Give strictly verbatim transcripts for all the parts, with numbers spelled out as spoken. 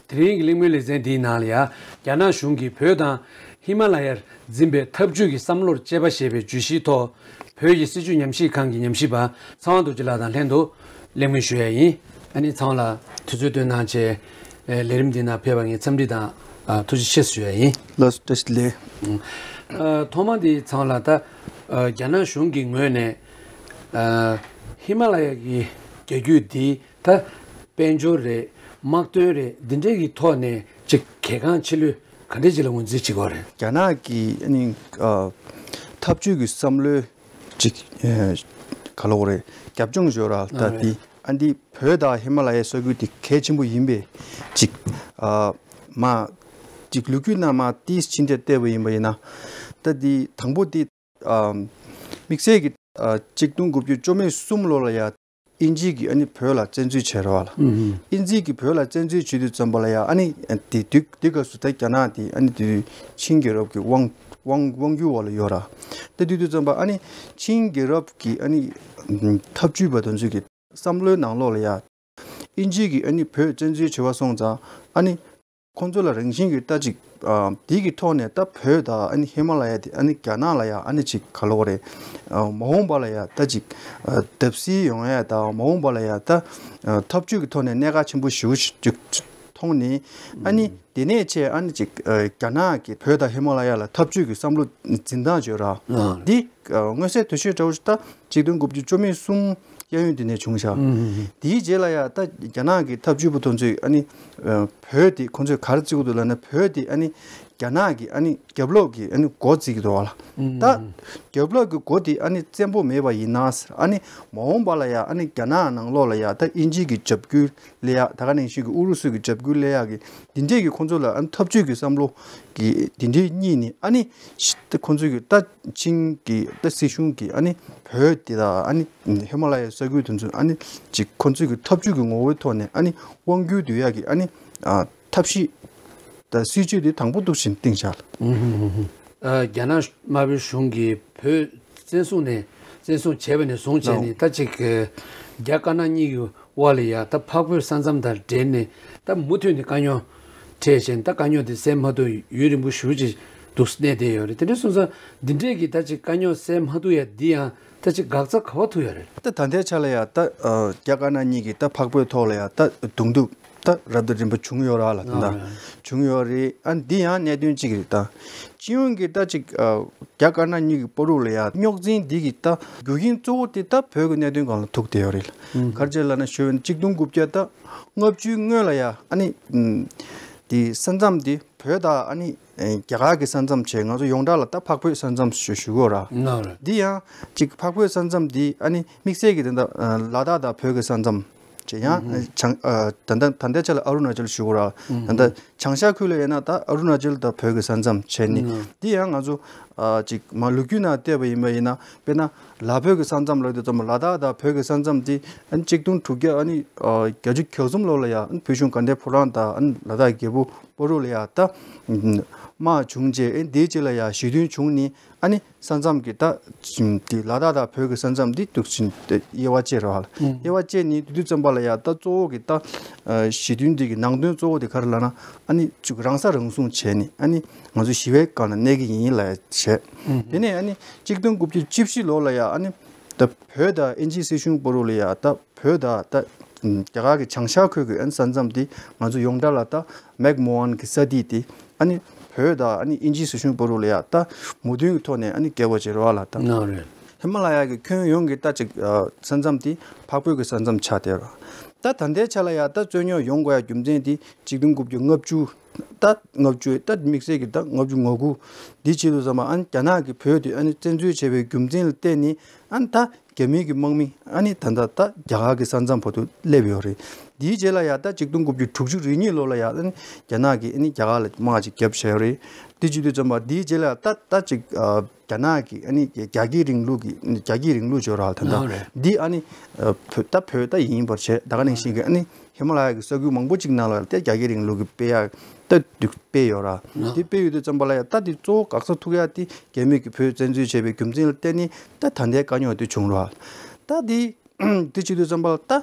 དེ་རིང་གི་གླེང་མོལ་ལེ་ཚན་འདིའི་ནང་ལ་ཡང་རྒྱ་ནག་གཞུང་གིས་བོད་དང་ཧི་མ་ལ་ཡར་འཛིན་པའི་འཐབ་ཇུས་ཀྱི་བསམ་བློར་དཔྱད་པ་ཞེས་པའི་བརྗོད་གཞིའི་ཐོག་བོད་ཀྱི་སྲིད་བྱུས་ཉམས་ཞིབ་ཁང་གི་ཉམས་ཞིབ་པ་ཚངས་དབང་རྡོ་རྗེ་ལགས་དང་ལྷན་དུ་གླེང་མོལ་ཞུ་ཡ་ཡིན། ཨ་ནི་ཚངས་དབང་ལགས་དུས་ཚོད་བཏོན་གནང་བྱས། ཨེ། ལས་རིམ་འདི་ནང་ཕེབས་པར་ངས་འཚམས་འདྲི་དང་། ཨ། ཐུགས་རྗེ་ཆེ་ཞུ་ཡ་ཡིན། ལགས་སོ། བཀྲ་ཤིས་བདེ་ལེགས། ཨ། ཐོག་མ་འདི་ཚང་ལ་ད། ཨ། རྒྱ་ནག་གཞུང་གི་ངོས་ནས། ཨ། ཧི་མ་ལ་ཡ་གི་རྒྱ་རྒྱུད་འདི་ད་དཔལ་འབྱོར་རེད། དམག་དོན་རེད། འདི་འདྲའི་གི་ཐོག་ནས་ཅིག་གལ་འགངས་ཆེ་ལོས་ག་འདྲས་ཅིག་ལ་ངོས་འཛིན་བྱེད་ཀྱི་ཡོད་རེད། རྒྱ་ནག་གི་ཨ་ནི། ཨ། འཐབ་ཇུས་ཀྱི་བསམ་བློའི་ཅིག་ཨ། ག་ལབ་དགོས་རེད། རྒྱབ་ལྗོངས་ཡོད་ར། ད་ཨ་འདི། ཨ་འདི་བོད་དང་ཧི་མ་ལ་ཡའི་ས་ཁུལ་དེ་གལ་ཆེན་པོ་ཡིན་པས་ཅིག་ཨ། མ་ཅིག་ལོ་རྒྱུས་ནང་མ་ཏིས་ཕྱིན་ཆད་བལྟས་པ་ཡིན་པ་ཡིན་ན། ད་འདི་དང་པོ་འདི། ཨ། དམིགས་བསལ་གྱི། ཨ། གཅིག་སྟོང་དགུ་བརྒྱ་བཅོ་མེད་གསུམ་ལོ་ལ་ཡ། དབྱིན་ཇི་གིས་ཨ་ནི་བོད་ལ་བཙན་འཛུལ་བྱས་ར་བ་ལ། ཨུ་ཧུམ། དབྱིན་ཇི་གིས་བོད་ལ་བཙན་འཛུལ་བྱེད་དུས་ཙམ་པ་ལ་ཡ། ཨ་ནི་དེ་དུས་དེ་སྐབས་སུ་ད་རྒྱ་ནག་དེ་ཨ་ནི་དེ་དུས་ཆིང་རྒྱལ་རབས་ཀྱི་དབང་དབང་དབང་སྒྱུར་འོག་ལ་ཡོད་ར། ད་དེ་དུས་ཙམ་པ་ཨ་ནི་ཆིང་རྒྱལ་རབས་ཀྱི་ཨ་ནི་འཐབ་ཇུས་པ་དེ་ཚོ་གི་བསམ་བློའི་ནང་ལོགས་ལ་ཡ། དབྱིན་ཇི་གིས་ཨ་ནི་བོད་བཙན་འཛུལ་བྱས་པ་སོང་ཙང་། ཨ་ནི་ཁོང་ཚོ་ལ་རང་བཞིན་གྱིས་ད་ཅིག་ཨ། དེ་གི་ཐོག་ནས་ད་བོད་དང་ཨ་ནི་ཧི་མ་ལ་ཡ་དེ་ཨ་ནི་རྒྱ་ནག་ལ་ཡ་ཨ་ནི་ཅིག་ག་ལབ་དགོས་རེད། ཨ། མ་འོངས་པ་ལ་ཡ་ད་ཅིག་ཨ། བརྡབ་གསིག་ཡོང་ཡ་དང་། མ་འོངས་པ་ལ་ཡ་ད་ཨ། འཐབ་ཇུས་ཀྱི་ཐོག་ནས་གནད་འགག་ཆེན་པོ་ཞེ་པོ་ཞིག་ཅིག་མཐོང་ནས། ཨ་ནི་དེ་ནས་བྱས་ཨ་ནི་ཅིག་ཨ། རྒྱ་ནག་གིས་བོད་དང་ཧི་མ་ལ་ཡ་ལ་འཐབ་ཇུས་ཀྱི་བསམ་བློ་འཛིན་སྟངས་བརྗོད་ར། ཨ། འདི་ཨ། མངོན་གསལ་དོད་ཤོས་འདྲ་བོ་ཞིག་ད་གཅིག་སྟོང་དགུ་བརྒྱ་བཅོ་མེད་གསུམ་གཡས་གཡོན་དེ་ནས་བྱུང་ཤག་ཨུ་ཧུ་ཧུ། དེའི་རྗེས་ལ་ཡ་ད་རྒྱ་ནག་གི་འཐབ་ཇུས་པ་དེ་ཚོས་ཨ་ནི་ཨ། བོད་དེ་ཁོང་ཚོས་ག་རེ་བརྩི་གི་འདུག་ལབ་ན། བོད་དེ་ཨ་ནི་རྒྱ་ནག་གི་ཨ་ནི་རྒྱབ་ལོགས་ཀྱི་ཨ་ནི་འགོ་བརྩི་གི་འདུག་བ་ལ། ཨུ་ཧུ། ད་རྒྱབ་ལོགས་ཀྱི་འགོ་དེ་ཨ་ནི་བཙན་པོ་མེད་པ་ཡིན་ན་ཟེར། ཨ་ནི་མ་འོངས་པ་ལ་ཡ་ཨ་ནི་རྒྱ་ནག་ནང་ལོགས་ལ་ཡ་ད་དབྱིན་ཇི་གི་འཇབ་རྒོལ་ལས་ཡ། ད་ག་ནང་བཞིན་གྱི་ཨུ་རུ་སུ་གི་འཇབ་རྒོལ་ལས་ཡ་གི་འདི་འདྲས་ཀྱི་ཁོང་ཚོ་ལ་ཨ་ནི་འཐབ་ཇུས་ཀྱི་བསམ་བློ་གི་འདི་འདྲས་གཉིས་ནི་ཨ་ནི་ཤི། ད་ཁོང་ཚོ་གི་ད་ཆིང་གི་ད་སྲིད་གཞུང་གི་ཨ་ནི་བོད་དེ་དང་ཨ་ནི་ཧི་མ་ལ་ཡའི་ས་ཁུལ་དེ་ཚོ་ཨ་ནི་ཅིག་ཁོང་ཚོ་གི་འཐབ་ཇུས་ཀྱི་ངོ་བོའི་ཐོག་ནས་ཨ་ནི་དབང་སྒྱུར་སྡོད་ཡ་གི་ཨ་ནི་ཨ། ཐབས་ཤེས་དང་སྲིད་ཇུས་དེ་དང་པོ་འདུག་བཞིན་བཏིང་བཞག་ལ། ཨུ་ཧུ་ཧུ་ཧུ། ཨ། རྒྱ་ནག་དམར་པོའི་གཞུང་གིས་བོད་བཙན་བཟུང་ནས་བཙན་བཟུང་བྱས་པ་ནས་བཟུང་བྱས་ནས། ད་ཅིག་རྒྱ་དཀར་ནག་གཉིས་ཀྱི་དབར་ལ་ཡ་ད་འཕགས་བོད་ས་མཚམས་དང་འབྲེལ་ནས་ད་མུ་མཐུད་ནས་དཀའ་རྙོག་འཕྲད་བྱས་ནས། ད་དཀའ་རྙོག་དེ་སེལ་མ་ཐུབ་ཡུན་རིང་པོ་ཞེ་པོ་ཅིག་འདུག་གནས་བསྡད་ཡོད་རེད། དེ་འདྲ་སོང་ཙང་འདི་འདྲས་ཀྱི་ད་ཅིག་དཀའ་རྙོག་སེལ་མ་ཐུབ་ཡ་འདི་ཡང་ད་ཅིག་འགག་རྩ་ག་པར་ཐུག་ཡོད་རེད། ད་ད་ལྟའི་ཆ་ལ་ཡ་ད་ཨ། རྒྱ་དཀར་ནག་གཉིས་ཀྱིས་ད་འཕགས་བོད་ཐོག་ལ་ཡ་ད་གདོང་ཐུག་ད་རབ་དང་རིམ་པ་བྱུང་ཡོད་ར་ལ། ད་ད་ཨ། བྱུང་ཡོད་རེད། ཨ། འདི་ཡང་གནད་དོན་གཅིག་རེད། ད་སྤྱི་ཡོངས་ཀྱི་ད་ཅིག་ཨ། རྒྱ་དཀར་ནག་གཉིས་ཀྱི་བར་དུ་ལ་ཡ་རྙོག་འཛིང་འདི་གི་ད་རྒྱུ་རྐྱེན་གཙོ་བོ་དེ་ད་བོད་ཀྱི་གནད་དོན་སྒང་ལ་ཐུག་བསྡད་ཡོད་རེད་ལ། ཨུ། ག་རེ་བྱས་ལབ་ན་ཞུ་བ་ཡིན་ན་གཅིག་སྟོང་དགུ་བརྒྱ་ད་ལྔ་བཅུའི་སྔོན་ལ་ཡ་ཨ་ནི་ཨུམ། དེ་ས་མཚམས་དེ་བོད་དང་ཨ་ནི་ཨེ། རྒྱ་གར་གྱི་ས་མཚམས་བྱས། ང་ཚོ་ཡོངས་གྲགས་ལ་ད་འཕགས་བོད་ས་མཚམས་ཞུ་ཞུ་གི་ཡོད་ར། ང་རེད། འདི་ཡང་ཅིག་འཕགས་བོད་ས་མཚམས་འདི་ཨ་ནི་དམིགས་བསལ་གྱི་ད་ལྟ་ཨ། ལ་དྭགས་དང་བོད་ཀྱི་ས་མཚམས་བྱས། ཡང་ཨུ་ཧུ། བྱང་ཨ། ད་ལྟ་ད་ལྟའི་ཆ་ལ་ཨ་རུ་ན་ཅལ་ཞུ་གི་ཡོད་ར། ཨུ་ཧུ། ད་ལྟ་བྱང་ཤར་ཁུལ་ལ་ཡིན་ན་ད་ཨ་རུ་ན་ཅལ་དང་བོད་ཀྱི་ས་མཚམས་བྱས་ནི། ཨུ་ཧུ། འདི་ཡང་ང་ཚོ་ཨ། ཅིག་མ་ལོ་རྒྱུས་ནང་བལྟས་པ་ཡིན་པ་ཡིན་ན། དཔེར་ན་ལ་བོད་ཀྱི་ས་མཚམས་ལབ་དུས་ཙམ་པ་ལ་དྭགས་དང་བོད་ཀྱི་ས་མཚམས་དེ་ཨ་ནི་གཅིག་སྟོང་དྲུག་བརྒྱ་ཨ་ནི་ཨ། བརྒྱད་ཅུ་གྱ་གསུམ་ལོ་ལ་ཡ་ཨ་ནི་བོད་གཞུང་དགའ་ལྡན་ཕོ་བྲང་དང་ཨ་ནི་ལ་དྭགས་རྒྱལ་པོ་བར་དུ་ལ་ཡ་ད་དམག་བྱུང་རྗེས། ཨ་ནི་དེའི་རྗེས་ལ་ཡ་ཞི་མཐུན་བྱུང་ནི། ཨ་ནི་ས་མཚམས་ཀྱི་ད་དེ་ལ་དྭགས་དང་བོད་ཀྱི་ས་མཚམས་འདི་འདུག་ཕྱིན་ཏེ་དབྱེ་བ་ཕྱེ་ར་བ་ལ། ཨུ། དབྱེ་བ་ཕྱེ་ནི་དེ་དུས་ཙམ་པ་ལ་ཡ་ད་གཙོ་བོ་གི་ད་ཨ། ཞི་མཐུན་འདི་གི་ནང་དོན་གཙོ་བོ་དེ་ག་རེ་ལབ་ན། ཨ་ནི་ཅིག་རང་ས་རང་སྲུང་བྱས་ནི། ཨ་ནི་ང་ཚོ་ཞི་བའི་སྒང་ལ་གནས་ཀྱི་ཡིན་ལབ་བྱས། ཨུ། དེ་ནས་ཨ་ནི་གཅིག་སྟོང་དགུ་བརྒྱ་བཅུ་བཞི་ལོ་ལ་ཡ་ཨ་ནི་ད་བོད་དང་དབྱིན་ཇིའི་སྲིད་གཞུང་བར་དུ་ལ་ཡ་ད་བོད་དང་ད་རྒྱ་གར་གྱི་བྱང་ཤར་ཁུལ་གྱི་ཨ་ནི་ས་མཚམས་འདི་ང་ཚོ་ཡོངས་གྲགས་ལ་ད་མེག་མོ་ཧན་གྱི་ས་ཐིག་དེ་ཨ་ནི་བོད་དང་ཨ་ནི་དབྱིན་ཇིའི་སྲིད་གཞུང་བར་དུ་ལ་ཡ་ད་མོས་མཐུན་གྱི་ཐོག་ནས་ཨ་ནི་བཀལ་བ་བྱས་ར་བ་ལ། ད་ང་རེད། ཧི་མ་ལ་ཡ་གི་ཁྱོན་ཡོངས་ཀྱི་ད་ཅིག་ཨ། ས་མཚམས་དེ་འཕགས་བོད་ཀྱི་ས་མཚམས་ཆགས་བསྡད་ར། ད་ད་ལྟའི་ཆ་ལ་ཡ་ད་རྩོད་རྙོག་ཡོང་དགོས་ཡ་རྒྱུ་མཚན་དེ་གཅིག་སྟོང་དགུ་བརྒྱ་ལྔ་བཅུ། ད་ལྔ་བཅུ་ད་དམིགས་བསལ་གྱི་ད་ལྔ་བཅུ་ང་དགུ་འདི་བྱེད་དུས་ཙམ་པ་ཨ་ནི་རྒྱ་ནག་གིས་བོད་དེ་ཨ་ནི་བཙན་འཛུལ་བྱས་པའི་རྒྱུ་མཚན་ལ་བརྟེན་ནས། ཨ་ནི་ད་རྒྱ་མི་གི་དམག་མི་ཨ་ནི་ད་ད་ད་རྒྱ་གར་གྱི་ས་མཚམས་བར་དུ་སླེབས་ཡོད་རེད། དེའི་རྗེས་ལ་ཡ་ད་གཅིག་སྟོང་དགུ་བརྒྱ་དྲུག་ཅུ་རེ་གཉིས་ལོ་ལ་ཡ་ཨ་ནི་རྒྱ་ནག་གིས་ཨ་ནི་རྒྱ་གར་ལ་དམག་ཅིག་བརྒྱབ་བྱས་ཡོད་རེད། དེ་བྱེད་དུས་ཙམ་པ་དེའི་རྗེས་ལ་ད་ད་ཅིག་ཨ། རྒྱ་ནག་གི་ཨ་ནི་རྒྱ་སྐྱེད་རིང་ལུགས་ཀྱི་རྒྱ་སྐྱེད་རིང་ལུགས་བརྗོད་ར་ད་ད། ཨ་རེད། འདི་ཨ་ནི་ཨ། བོད་ད་བོད་ད་ཡིན་པར་བྱས། ད་ག་ནང་བཞིན་གྱི་ཨ་ནི་ཧི་མ་ལ་ཡ་གི་ས་ཁུལ་མང་པོ་ཅིག་ནང་ལ་ད་རྒྱ་སྐྱེད་རིང་ལུགས་ཀྱི་སྤེལ་ཡ་ད་འདུག་སྤེལ་ཡོད་ར། ཨ། འདི་སྤེལ་ཡོད་དུས་ཙམ་པ་ལ་ཡ་ད་འདི་གཙོ་བོ་འགག་རྩ་ཐུག་ཡ་དེ་རྒྱ་མི་གིས་བོད་བཙན་འཛུལ་བྱས་པའི་རྒྱུ་མཚན་ལ་བརྟེན་ནས་ད་ད་ལྟའི་དཀའ་རྙོག་དེ་བྱུང་ར། ད་འདི་འདི་བྱེད་དུས་ཙམ་པ་ལ་ད་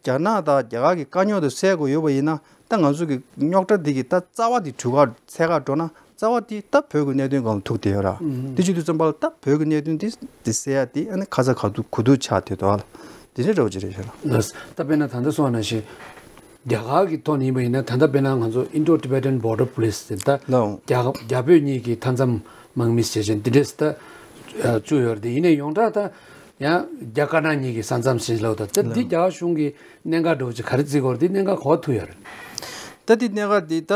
རྒྱ་ནག་དང་རྒྱ་གར་གྱི་དཀའ་རྙོག་དེ་སེལ་དགོས་ཡོད་པ་ཡིན་ན། ད་ང་ཚོ་གི་རྙོག་དྲ་འདི་གི་ད་རྩ་བ་འདི་གྲུ་ཁ་ཚད་ཁ་འགྲོ་ན་རྩ་བ་འདི་ད་བོད་ཀྱི་གནད་དོན་སྒང་ལ་ཐུག་བསྡད་ཡོད་ར། ཨུམ། དེ་བྱེད་དུས་ཙམ་པ་ལ་ད་བོད་ཀྱི་གནད་དོན་འདི་འདི་སེལ་ཡ་འདི་ཨ་ནི་ཁ་ཚ་ག་དུ་གུ་དུ་ཆགས་བསྡད་འདུག་ཨ་ལ། དེ་འདྲའི་འདྲ་བོ་ཅིག་རེད་ཤག་ལ། ལགས། ད་དཔེར་ན་ད་ལྟ་སོང་བ་ནང་བཞིན་རྒྱ་གར་གྱི་ཐོག་ནས་ཡིན་པ་ཡིན་ན་ད་ལྟ་དཔེར་ན་ང་ཚོ་Indo Tibetan Border Police ཟེར་ད་ལའོ། རྒྱ་རྒྱ་བོད་གཉིས་ཀྱི་མཐའ་མཚམས་དམག་མི་བྱེད་བཞིན་འདི་འདྲས་ད་བཙུགས་ཡོད་རེད། དེ་ཡིན་ནའི་ཡོངས་གྲགས་ད་ཡང་རྒྱ་དཀར་ནག་གཉིས་ཀྱི་ས་མཚམས་ཟེར་ལབ་ད་ད་འདི་ལའོ། རྒྱ་གར་གཞུང་གི་གནད་འགག་འདྲ་བོ་ཅིག་ག་རེ་བརྩི་དགོས་རེད། འདི་གནད་འགག་ག་པར་ཐུག་ཡོད་རེད། ད་འདི་གནད་འགག་འདི་ད་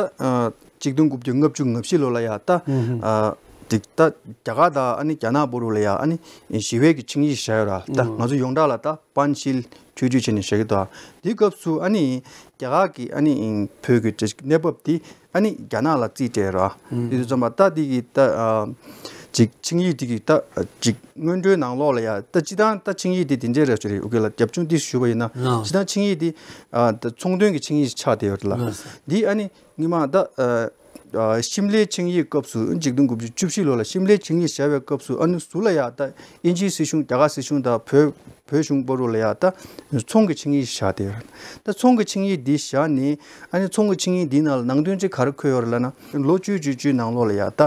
གཅིག་སྟོང་དགུ་བརྒྱ་ལྔ་བཅུ་ང་བཞི་ལོ་ལ་ཡ་ད། ཨ། ཏིག་ད་རྒྱ་གར་དང་ཨ་ནི་རྒྱ་ནག་བར་དུ་ལ་ཡ་ཨ་ནི་ཞི་བའི་གི་ཆིངས་ཡིག་བཞག་ཡོད་ར། ད་ང་ཚོ་ཡོངས་གྲགས་ལ་ད་པན་ཤིལ་ཆོས་བརྒྱུད་བྱས་ནས་བཞག་གི་འདུག་དེའི་སྐབས་སུ་ཨ་ནི་རྒྱ་གར་གི་ཨ་ནི་བོད་ཀྱི་གནས་བབ་དེ་ཨ་ནི་རྒྱ་ནག་ལ་རྩིས་སྤྲད་ར། དེ་དུས་ཙམ་པ་ད་དེ་གི་ད་ཅིག་ཆིངས་ཡིག་དེ་གི་ད་ཅིག་སྔོན་འགྲོའི་ནང་ལོགས་ལ་ཡ་ད་སྤྱི་བཏང་ད་ཆིངས་ཡིག་དེ་དེ་འདྲའི་རེད་ཞུ་རེད། ཨོ་ཀེ་ལ་རྒྱབ་ལྗོངས་དེ་ཞུ་བ་ཡིན་ན་སྤྱི་བཏང་ཆིངས་ཡིག་དེ་ད་ཚོང་དོན་གྱི་ཆིངས་ཡིག་ཆགས་བསྡད་ཡོད་རེད་ལ། འདི་ཨ་ནི་སྔོན་མ་ད། ཨ། ཤིམ་ལའི་ཆིངས་ཡིག་སྐབས་སུ་གཅིག་སྟོང་དགུ་བརྒྱ་བཅུ་བཞི་ལོ་ལ་ཤིམ་ལའི་ཆིངས་ཡིག་བཞག་པའི་སྐབས་སུ་ཨ་ནི་ཟུར་ལ་ཡ་ད་དབྱིན་ཇིའི་སྲིད་གཞུང་རྒྱ་གར་སྲིད་གཞུང་དང་བོད་བོད་གཞུང་བར་དུ་ལ་ཡ་ད་ཚོང་གི་ཆིངས་ཡིག་བཞག་དེ་ཡོད། ད་ཚོང་གི་ཆིངས་ཡིག་འདི་བཞག་ནས་ཨ་ནི་ཚོང་གི་ཆིངས་ཡིག་འདི་ནང་ལ་ནང་དོན་ཅིག་ག་རེ་འཁོད་ཡོད་རེད་ལབ་ན་ལོ་བཅུ་བཅུ་བཅུའི་ནང་ལོགས་ལ་ཡ་ད་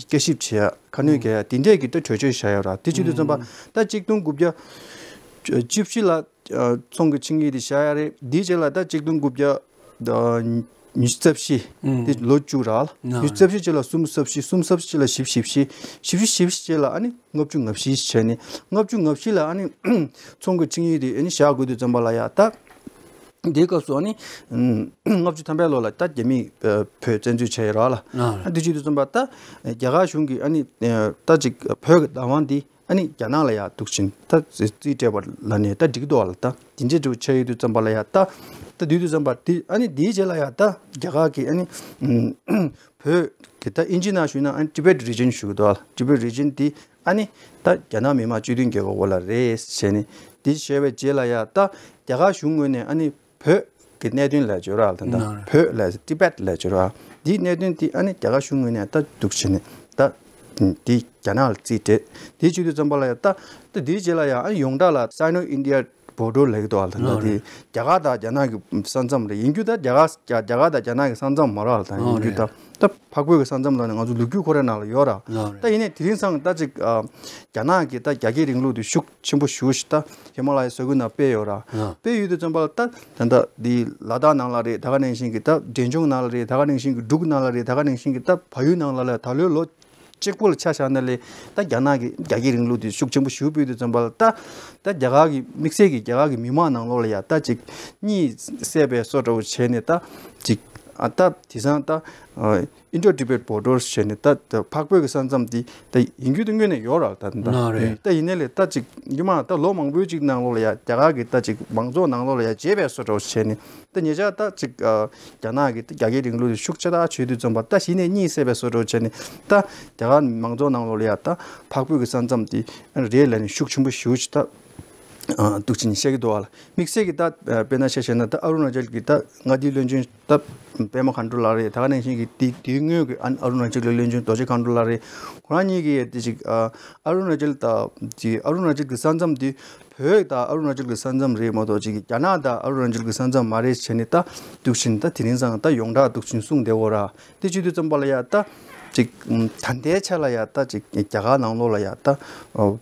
སྐྱ་ཞིབ་བྱེད་ཡ་ཁ་སྣོན་རྒྱག་ཡ་དེ་འདྲས་ཀྱི་ད་གྲོས་ཆོད་བཞག་ཡོད་ར། དེ་བྱེད་དུས་ཙམ་པ་ད་གཅིག་སྟོང་དགུ་བརྒྱ་བཅུ་བཞི་ལ། ཚོང་གི་ཆིངས་ཡིག་དེ་བཞག་ཡ་རེད། དེའི་རྗེས་ལ་ད་གཅིག་སྟོང་དགུ་བརྒྱ་ཉི་ཤུ་རྩ་བཞི་དེ་ལོ་བཅུ་རག་ལ། ཉི་ཤུ་རྩ་བཞི་རྗེས་ལ་སུམ་ཅུ་རྩ་བཞི། སུམ་ཅུ་རྩ་བཞི་རྗེས་ལ་བཞི་བཅུ་ཞེ་བཞི། བཞི་བཅུ་ཞེ་བཞི་རྗེས་ལ་ཨ་ནི་ལྔ་བཅུ་ང་བཞི་བྱས་ནས་ལྔ་བཅུ་ང་བཞི་ལ་ཨ་ནི་ཚོང་གི་ཆིངས་ཡིག་དེ་ཨ་ནི་བཞག་དགོས་དུས་ཙམ་པ་ལ་ཡ་ད། དེའི་སྐབས་སུ་ཨ་ནི་ལྔ་བཅུ་ཐམ་པའི་ལོ་ལ་ད་རྒྱ་མིས་བོད་བཙན་འཛུལ་བྱས་ཡོད་རག་ལ། ཨ་དེ་བྱེད་དུས་ཙམ་པ་ད་རྒྱ་གར་གཞུང་གིས་ཨ་ནི་ད་ཅིག་བོད་ཀྱི་བདག་དབང་དེ། ཨ་ནི་རྒྱ་ནག་ལ་ཡ་འདུག་ཕྱིན་ད་རྩིས་སྤྲད་པ་ལ་ནས་ད་འགྲིག་འདུག་ཨ་ལ། ད་དེ་འདྲའི་འགྲོ་ཆགས་ཡོད་དུས་ཙམ་པ་ལ་ཡ་ད་ད་དུས་དུས་ཙམ་པ་དེ་ཨ་ནི་དེའི་རྗེས་ལ་ཡ་ད་རྒྱ་གར་གྱི་ཨ་ནི་བོད་ཀྱི་ད་ཨིན་ཇི་ནང་ཞུས་ན་ཨ་ནི་Tibet Region ཞུ་གི་འདུག་ཨ་ལ། Tibet Region་དེ་ཨ་ནི་ད་རྒྱ་ནག་མི་དམངས་སྤྱི་མཐུན་རྒྱལ་ཁབ་འོག་ལ་རེད་ཟེར་ནས་དེ་བཤད་པའི་རྗེས་ལ་ཡ་ད་རྒྱ་གར་གཞུང་ངོས་ནས་ཨ་ནི། བོད་ཀྱི་གནད་དོན་ལབ་ཀྱི་ཡོད་རེད་ད། ན་བོད་ལབ་Tibet་ལབ་ཀྱི་ཡོད་རེད། འདིའི་གནད་དོན་དེ་ཨ་ནི་རྒྱ་གར་གཞུང་ངོས་ནས་ད་འདུག་བྱས་ནས་ད་འདི་རྒྱ་ནག་ལ་རྩིས་སྤྲད། དེ་བྱེད་དུས་ཙམ་པ་ལ་ཡང་ད་ད་འདིའི་རྗེས་ལ་ཡང་ཨ་ནི་ཡོངས་གྲགས་ལ་Sino India Border་ལབ་ཀྱི་འདུག་ཨ་ད། ཨ་འདི་རེད། རྒྱ་གར་དང་རྒྱ་ནག་གི་ས་མཚམས་རེད། ཡིན་རྒྱུ་ད་རྒྱ་གར་རྒྱ་རྒྱ་གར་དང་རྒྱ་ནག་གི་ས་མཚམས་མ་རེད་ཨ་ད། ཨ་ཡིན་རྒྱུ་རེད། ད། ད་འཕགས་བོད་ཀྱི་ས་མཚམས་ལ་ནི་ང་ཚོ་ལོ་རྒྱུས་ཁོ་རའི་ནང་ལ་ཡོད་ར། ལགས་རེད། ད་ཡིན་ནའི་དེ་རིང་སང་ད་ཅིག་ཨ། རྒྱ་ནག་གི་ད་རྒྱ་སྐད་རིང་ལུགས་དེ་ཤུགས་ཆེན་པོ་ཞེ་པོ་ཞིག་ད་ཧི་མ་ལ་ཡའི་ས་ཁུལ་ནང་སྤེལ་ཡོད་ར། ལགས། སྤེལ་ཡོད་དུས་ཙམ་པ་ལ་ད་ད་ལྟ་འདི་ལ་དྭགས་ནང་ལ་རེད། ད་ག་ནང་བཞིན་གྱི་ད་འབྲས་ལྗོངས་ནང་ལ་རེད། ད་ག་ནང་བཞིན་གྱི་འབྲུག་ནང་ལ་རེད། ད་ག་ནང་བཞིན་གྱི་ད་བལ་ཡུལ་ནང་ལ་ལ་ད་ལོའི་ལོ་གཅིག་པོ་ལ་ཆ་བཞག་ན་ལས་ད་རྒྱ་ནག་གི་རྒྱ་སྐད་རིང་ལུགས་དེ་ཤུགས་ཆེན་པོ་ཞེ་པོ་སྤེལ་དུས་ཙམ་པ་ལ་ད་ད་རྒྱ་གར་གི་དམིགས་བསལ་གྱི་རྒྱ་གར་གི་མི་མང་ནང་ལོགས་ལ་ཡ་ད་ཅིག་གཉིད་སད་པའི་བཟོ་འདྲ་བོ་བྱས་ནས་ད་ཅིག་ཨ་ད་དེང་སང་ད། Indo Tibet Border་ཟེར་ནས་ད་ད་འཕགས་བོད་ཀྱི་ས་མཚམས་འདི་ད་ཡིན་རྒྱུ་དེ་དངོས་གནས་ཡོད་ར་ད་ད། ན་རེད། ད་ཡིན་ནའི་ལས་ད་ཅིག་ཉི་མ་ད་ལོ་མང་པོའི་ཅིག་ནང་ལོགས་ལ་ཡ་རྒྱ་གར་གྱི་ད་ཅིག་མང་ཚོགས་ནང་ལོགས་ལ་ཡ་བརྗེད་པའི་བཟོ་འདྲ་བོ་བྱས་ནས་ད་ཉེ་ཆར་ད་ཅིག་ཨ་རྒྱ་ནག་གི་ད་རྒྱ་སྐད་རིང་ལུགས་དེ་ཤུགས་ཆེ་ད་བྱེད་དུས་ཙམ་པ་ད་གཞི་ནས་གཉིད་སད་པའི་བཟོ་འདྲ་བོ་བྱས་ནས་ད་རྒྱ་གར་མང་ཚོགས་ནང་ལོགས་ལ་ཡ་ད་འཕགས་བོད་ཀྱི་ས་མཚམས་འདི་རེད་ལབ་ནས་ཤུགས་ཆེན་པོ་ཞེ་པོ་ཅིག་ད་འདུག་ཅིག་བཤད་ཀྱི་འདུག་ཨ་ལ། དམིགས་བསལ་གྱི་ད་དཔེར་ན་ཆ་བཞག་ན་ད་ཨ་རུ་ན་ཅལ་གྱི་ད་མངའ་སྡེའི་བློན་ཆེན་ད་པད་མ་མཁའ་འགྲོ་ལགས་རེད། ད་ག་ནང་བཞིན་གྱི་དེ་དེའི་སྔོན་གྱི་ཨ་ཨ་རུ་ན་ཅལ་གྱི་བློན་ཆེན་རྡོ་རྗེ་མཁའ་འགྲོ་ལགས་རེད། ཁོ་རང་གཉིས་ཀྱིས་དེ་ཅིག་ཨ་ཨ་རུ་ན་ཅལ་དང་དེ་ཨ་རུ་ན་ཅལ་གྱི་ས་མཚམས་དེ་བོད་དང་ཨ་རུ་ན་ཅལ་གྱི་ས་མཚམས་རེད་མ་གཏོགས་ཅིག་རྒྱ་ནག་དང་ཨ་རུ་ན་ཅལ་གྱི་ས་མཚམས་མ་རེད་བྱས་ནས་ད་འདུག་བཞིན་ད་དེ་རིང་སང་ད་ཡོངས་གྲགས་འདུག་བཞིན་གསུངས་བསྡད་ཡོད་ར། དེ་བྱེད་དུས་ཙམ་པ་ལ་ཡ་ད་ཅིག་ད་ལྟའི་ཆ་ལ་ཡ་ད་ཅིག་རྒྱ་གར་ནང་ལོགས་ལ་ཡ་ད་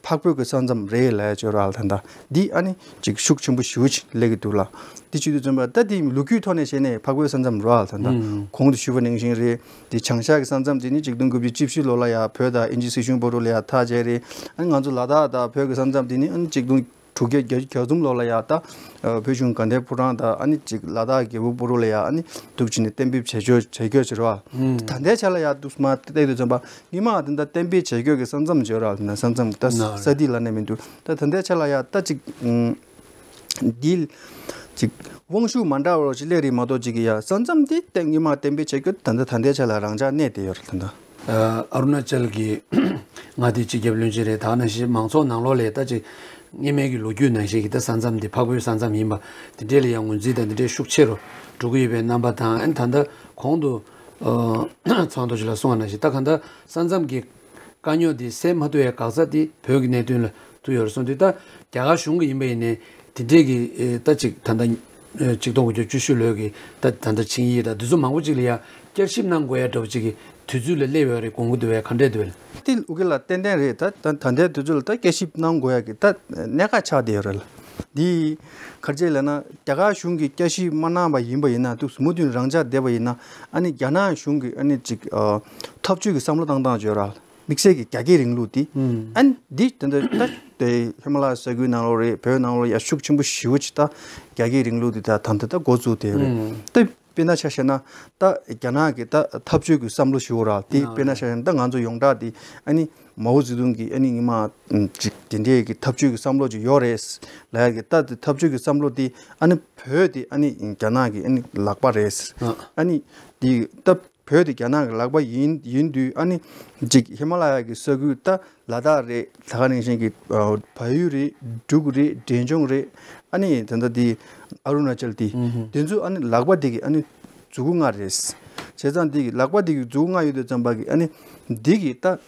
འཕགས་བོད་ཀྱི་ས་མཚམས་རེད་ལབ་ཡ་ཅིག་ཡོད་ར་ལ། ད་ད་འདི་ཨ་ནི་ཅིག་ཤུགས་ཆེན་པོ་ཞེ་པོ་ཅིག་སླེབས་ཀྱི་འདུག་ལ། དེ་བྱེད་དུས་ཙམ་པ་ད་འདི་ལོ་རྒྱུས་ཐོག་ནས་བཤད་ནས་འཕགས་བོད་ས་མཚམས་ར་ལ་ད་ད་ཨང་། གོང་དུ་ཞུས་པ་ནང་བཞིན་རེད། དེ་བྱང་ཤར་གྱི་ས་མཚམས་དེ་ནི་ཆིག་སྟོང་དགུ་བརྒྱ་བཅུ་བཞི་ལོ་ལ་ཡ་བོད་དང་དབྱིན་ཇི་སྲིད་གཞུང་བར་དུ་ལ་ཡ་ཐག་བཅད་རེད། ཨ་ནི་ང་ཚོ་ལ་དྭགས་དང་བོད་ཀྱི་ས་མཚམས་དེ་ནི་ཨ་ནི་ཆིག་སྟོང་དྲུག་བརྒྱ་གྱ་གསུམ་ལོ་ལ་ཡ་ད་བོད་གཞུང་དགའ་ལྡན་ཕོ་བྲང་དང་ཨ་ནི་ཅིག་ལ་དྭགས་རྒྱལ་པོ་བོ་རུ་ལ་ཡ་ཨ་ནི་འདུག་བྱས་ནས་གཏན་འབེབས་བྱེད་ཆོག་བྱེད་ཆོག་ཟེར་བ། ད་ལྟའི་ཆ་ལ་ཡ་འདུག་མ་བལྟས་དུས་ཙམ་པ་ཉི་མ་དེ་འདྲ་གཏན་འབེབས་བྱེད་ཆོག་གི་ས་མཚམས་བརྗོད་ར་ན་ས་མཚམས་ད་ས་ཏི་ལ་ནས་མི་འདུག་ད་ད་ལྟའི་ཆ་ལ་ཡ་ད་ཅིག་འདི་ཅིག་དབང་ཤུགས་མ་འདྲ་བ་ཅིག་སླེབས་རེད་མ་གཏོགས་ཅིག་གི་ཡ་ས་མཚམས་འདི་གཏན་ཉི་མ་གཏན་འབེབས་བྱེད་རྒྱུ་ད་ལྟ་ད་ལྟའི་ཆ་ལ་རང་འཇགས་གནས་བསྡད་ཡོད་རེད་ད་ལྟ། ཨ་རུ་ན་ཅལ་གྱི་མངའ་སྡེའི་སྤྱི་ཁྱབ་བློན་ཆེན་རེད། ད་ག་ནང་བཞིན་མང་ཚོགས་ནང་ལོགས་ལ་ད་ཅིག་སྔོན་མའི་གི་ལོ་རྒྱུས་ནང་བཞིན་གྱི་ད་ས་མཚམས་འདི་འཕགས་བོད་ས་མཚམས་ཡིན་པ་དེ་འདྲས་ལ་ཡང་ངོས་འཛིན་དང་དེ་འདྲས་ཤུགས་ཆེ་རུ་འགྲོ་གི་ཡོད་པའི་རྣམ་པ་དང་། ཨ་ནི་ད་ལྟ་གོང་དུ་ཚོགས་འདུ་ཞིག་ལ་གསུངས་པ་ནང་བཞིན་ད་གང་ལྟར་ས་མཚམས་ཀྱི་དཀའ་རྙོག་འདི་སེལ་མ་ཐུབ་པའི་འགག་རྩ་འདི་བོད་ཀྱི་གནད་དོན་ལ་ཐུག་ཡོད་རེད་གསུངས་དུས། ད་རྒྱ་གར་གཞུང་གི་ཡིན་པ་ཡིན་ནའི་དེ་འདྲས་ཀྱི་ཨེ་ད་ཅིག་ད་ལྟ་ ཆིག་སྟོང་དགུ་བརྒྱ་བཅུ་བཞི་ལོའི་གི་ད་ད་ལྟ་ཆིངས་ཡིག་དང་དེ་ཚོ་མང་པོ་ཅིག་ལ་ཡ་བསྐྱར་ཞིབ་གནང་དགོས་ཡ་འདྲ་བོ་ཅིག་གི་དུས་ཚོད་ལ་སླེབས་ཡོད་རེད། དགོངས་ཀྱི་འདུག་བས། ག་འདྲས་འདུག་བས། དེ་ཨུ་གེ་ལ་ཏན་ཏན་རེད། ད་ད་ད་ལྟའི་དུས་ཚོད་ལ་ད་བསྐྱར་ཞིབ་གནང་དགོས་ཡ་གི་ད་གནད་འགག་ཆགས་བསྡད་ཡོད་རེད་ལ། འདི་ག་རེ་བྱས་ལབ་ན། རྒྱ་གར་གཞུང་གིས་བསྐྱར་ཞིབ་མ་གནང་བ་ཡིན་པ་ཡིན་ན། འདུག་མུ་མཐུད་རང་འཇགས་བསྡད་པ་ཡིན་ན། ཨ་ནི་རྒྱ་ནག་གཞུང་གིས་ཨ་ནི་ཅིག་ཨ་འཐབ་ཇུས་ཀྱི་བསམ་བློ་བཏང་སྟངས་བརྗོད་ར། དམིགས་བསལ་གྱི་རྒྱ་སྐྱེད་རིང་ལུགས་འདི། ཨ་ནི་འདི་དེ་འདྲ་ད་དེ་ཧི་མ་ལ་ཡ་ས་ཁུལ་ནང་ལོགས་རེད། བོད་ནང་ལོགས་ཡ་ཤུགས་ཆེན་པོ་ཞེ་པོ་ཅིག་ད་རྒྱ་སྐྱེད་རིང་ལུགས་འདི་ད་ད་ལྟ་ད་འགོ་བཙུགས་བསྡད་ཡོད་རེད། ད་དཔེར་ན་ཆ་བཞག་ན། ད་རྒྱ་ནག་གི་ད་འཐབ་ཇུས་ཀྱི་བསམ་བློ་ཞིག་ཡོད་ར། དེ་དཔེར་ན་ཆ་བཞག་ན། ད་ང་ཚོ་ཡོངས་གྲགས་དེ་ཨ་ནི་མའོ་ཙེ་ཏུང་གི་ཨ་ནི་ཉི་མ་ཅིག་དེ་འདྲའི་གི་འཐབ་ཇུས་ཀྱི་བསམ་བློ་ཅིག་ཡོད་རེད་ལབ་ཡ་གི། ད་དེ་འཐབ་ཇུས་ཀྱི་བསམ་བློ་དེ་ཨ་ནི་བོད་དེ་ཨ་ནི་རྒྱ་ནག་གི་ཨ་ནི་ལག་པ་རེད། ཨ་ནི་དེ་ད་བོད་དེ་རྒྱ་ནག་གི་ལག་པ་ཡིན་ཡིན་དུས། ཨ་ནི་ཅིག་ཧི་མ་ལ་ཡ་གི་ས་ཁུལ་ད་ལ་དྭགས་རེད། ད་ག་ནང་བཞིན་གྱི་ཨ་བལ་ཡུལ་རེད། འབྲུག་རེད། འབྲས་ལྗོངས་རེད། ཨ་ནི་ད་ལྟ་དེ་ཨ་རུ་ན་ཅལ་དེ། དེ་ཚོ་ཨ་ནི་ལག་པ་དེ་གི་ཨ་ནི་མཛུ་གུ་ལྔ་རེད། བྱས་ཙང་དེ་གི་ལག་པ་དེ་གི་མཛུ་གུ་ལྔ་ཡོད་དུས་ཙམ་པ་གི། ཨ་ནི་འདི་གི་ད་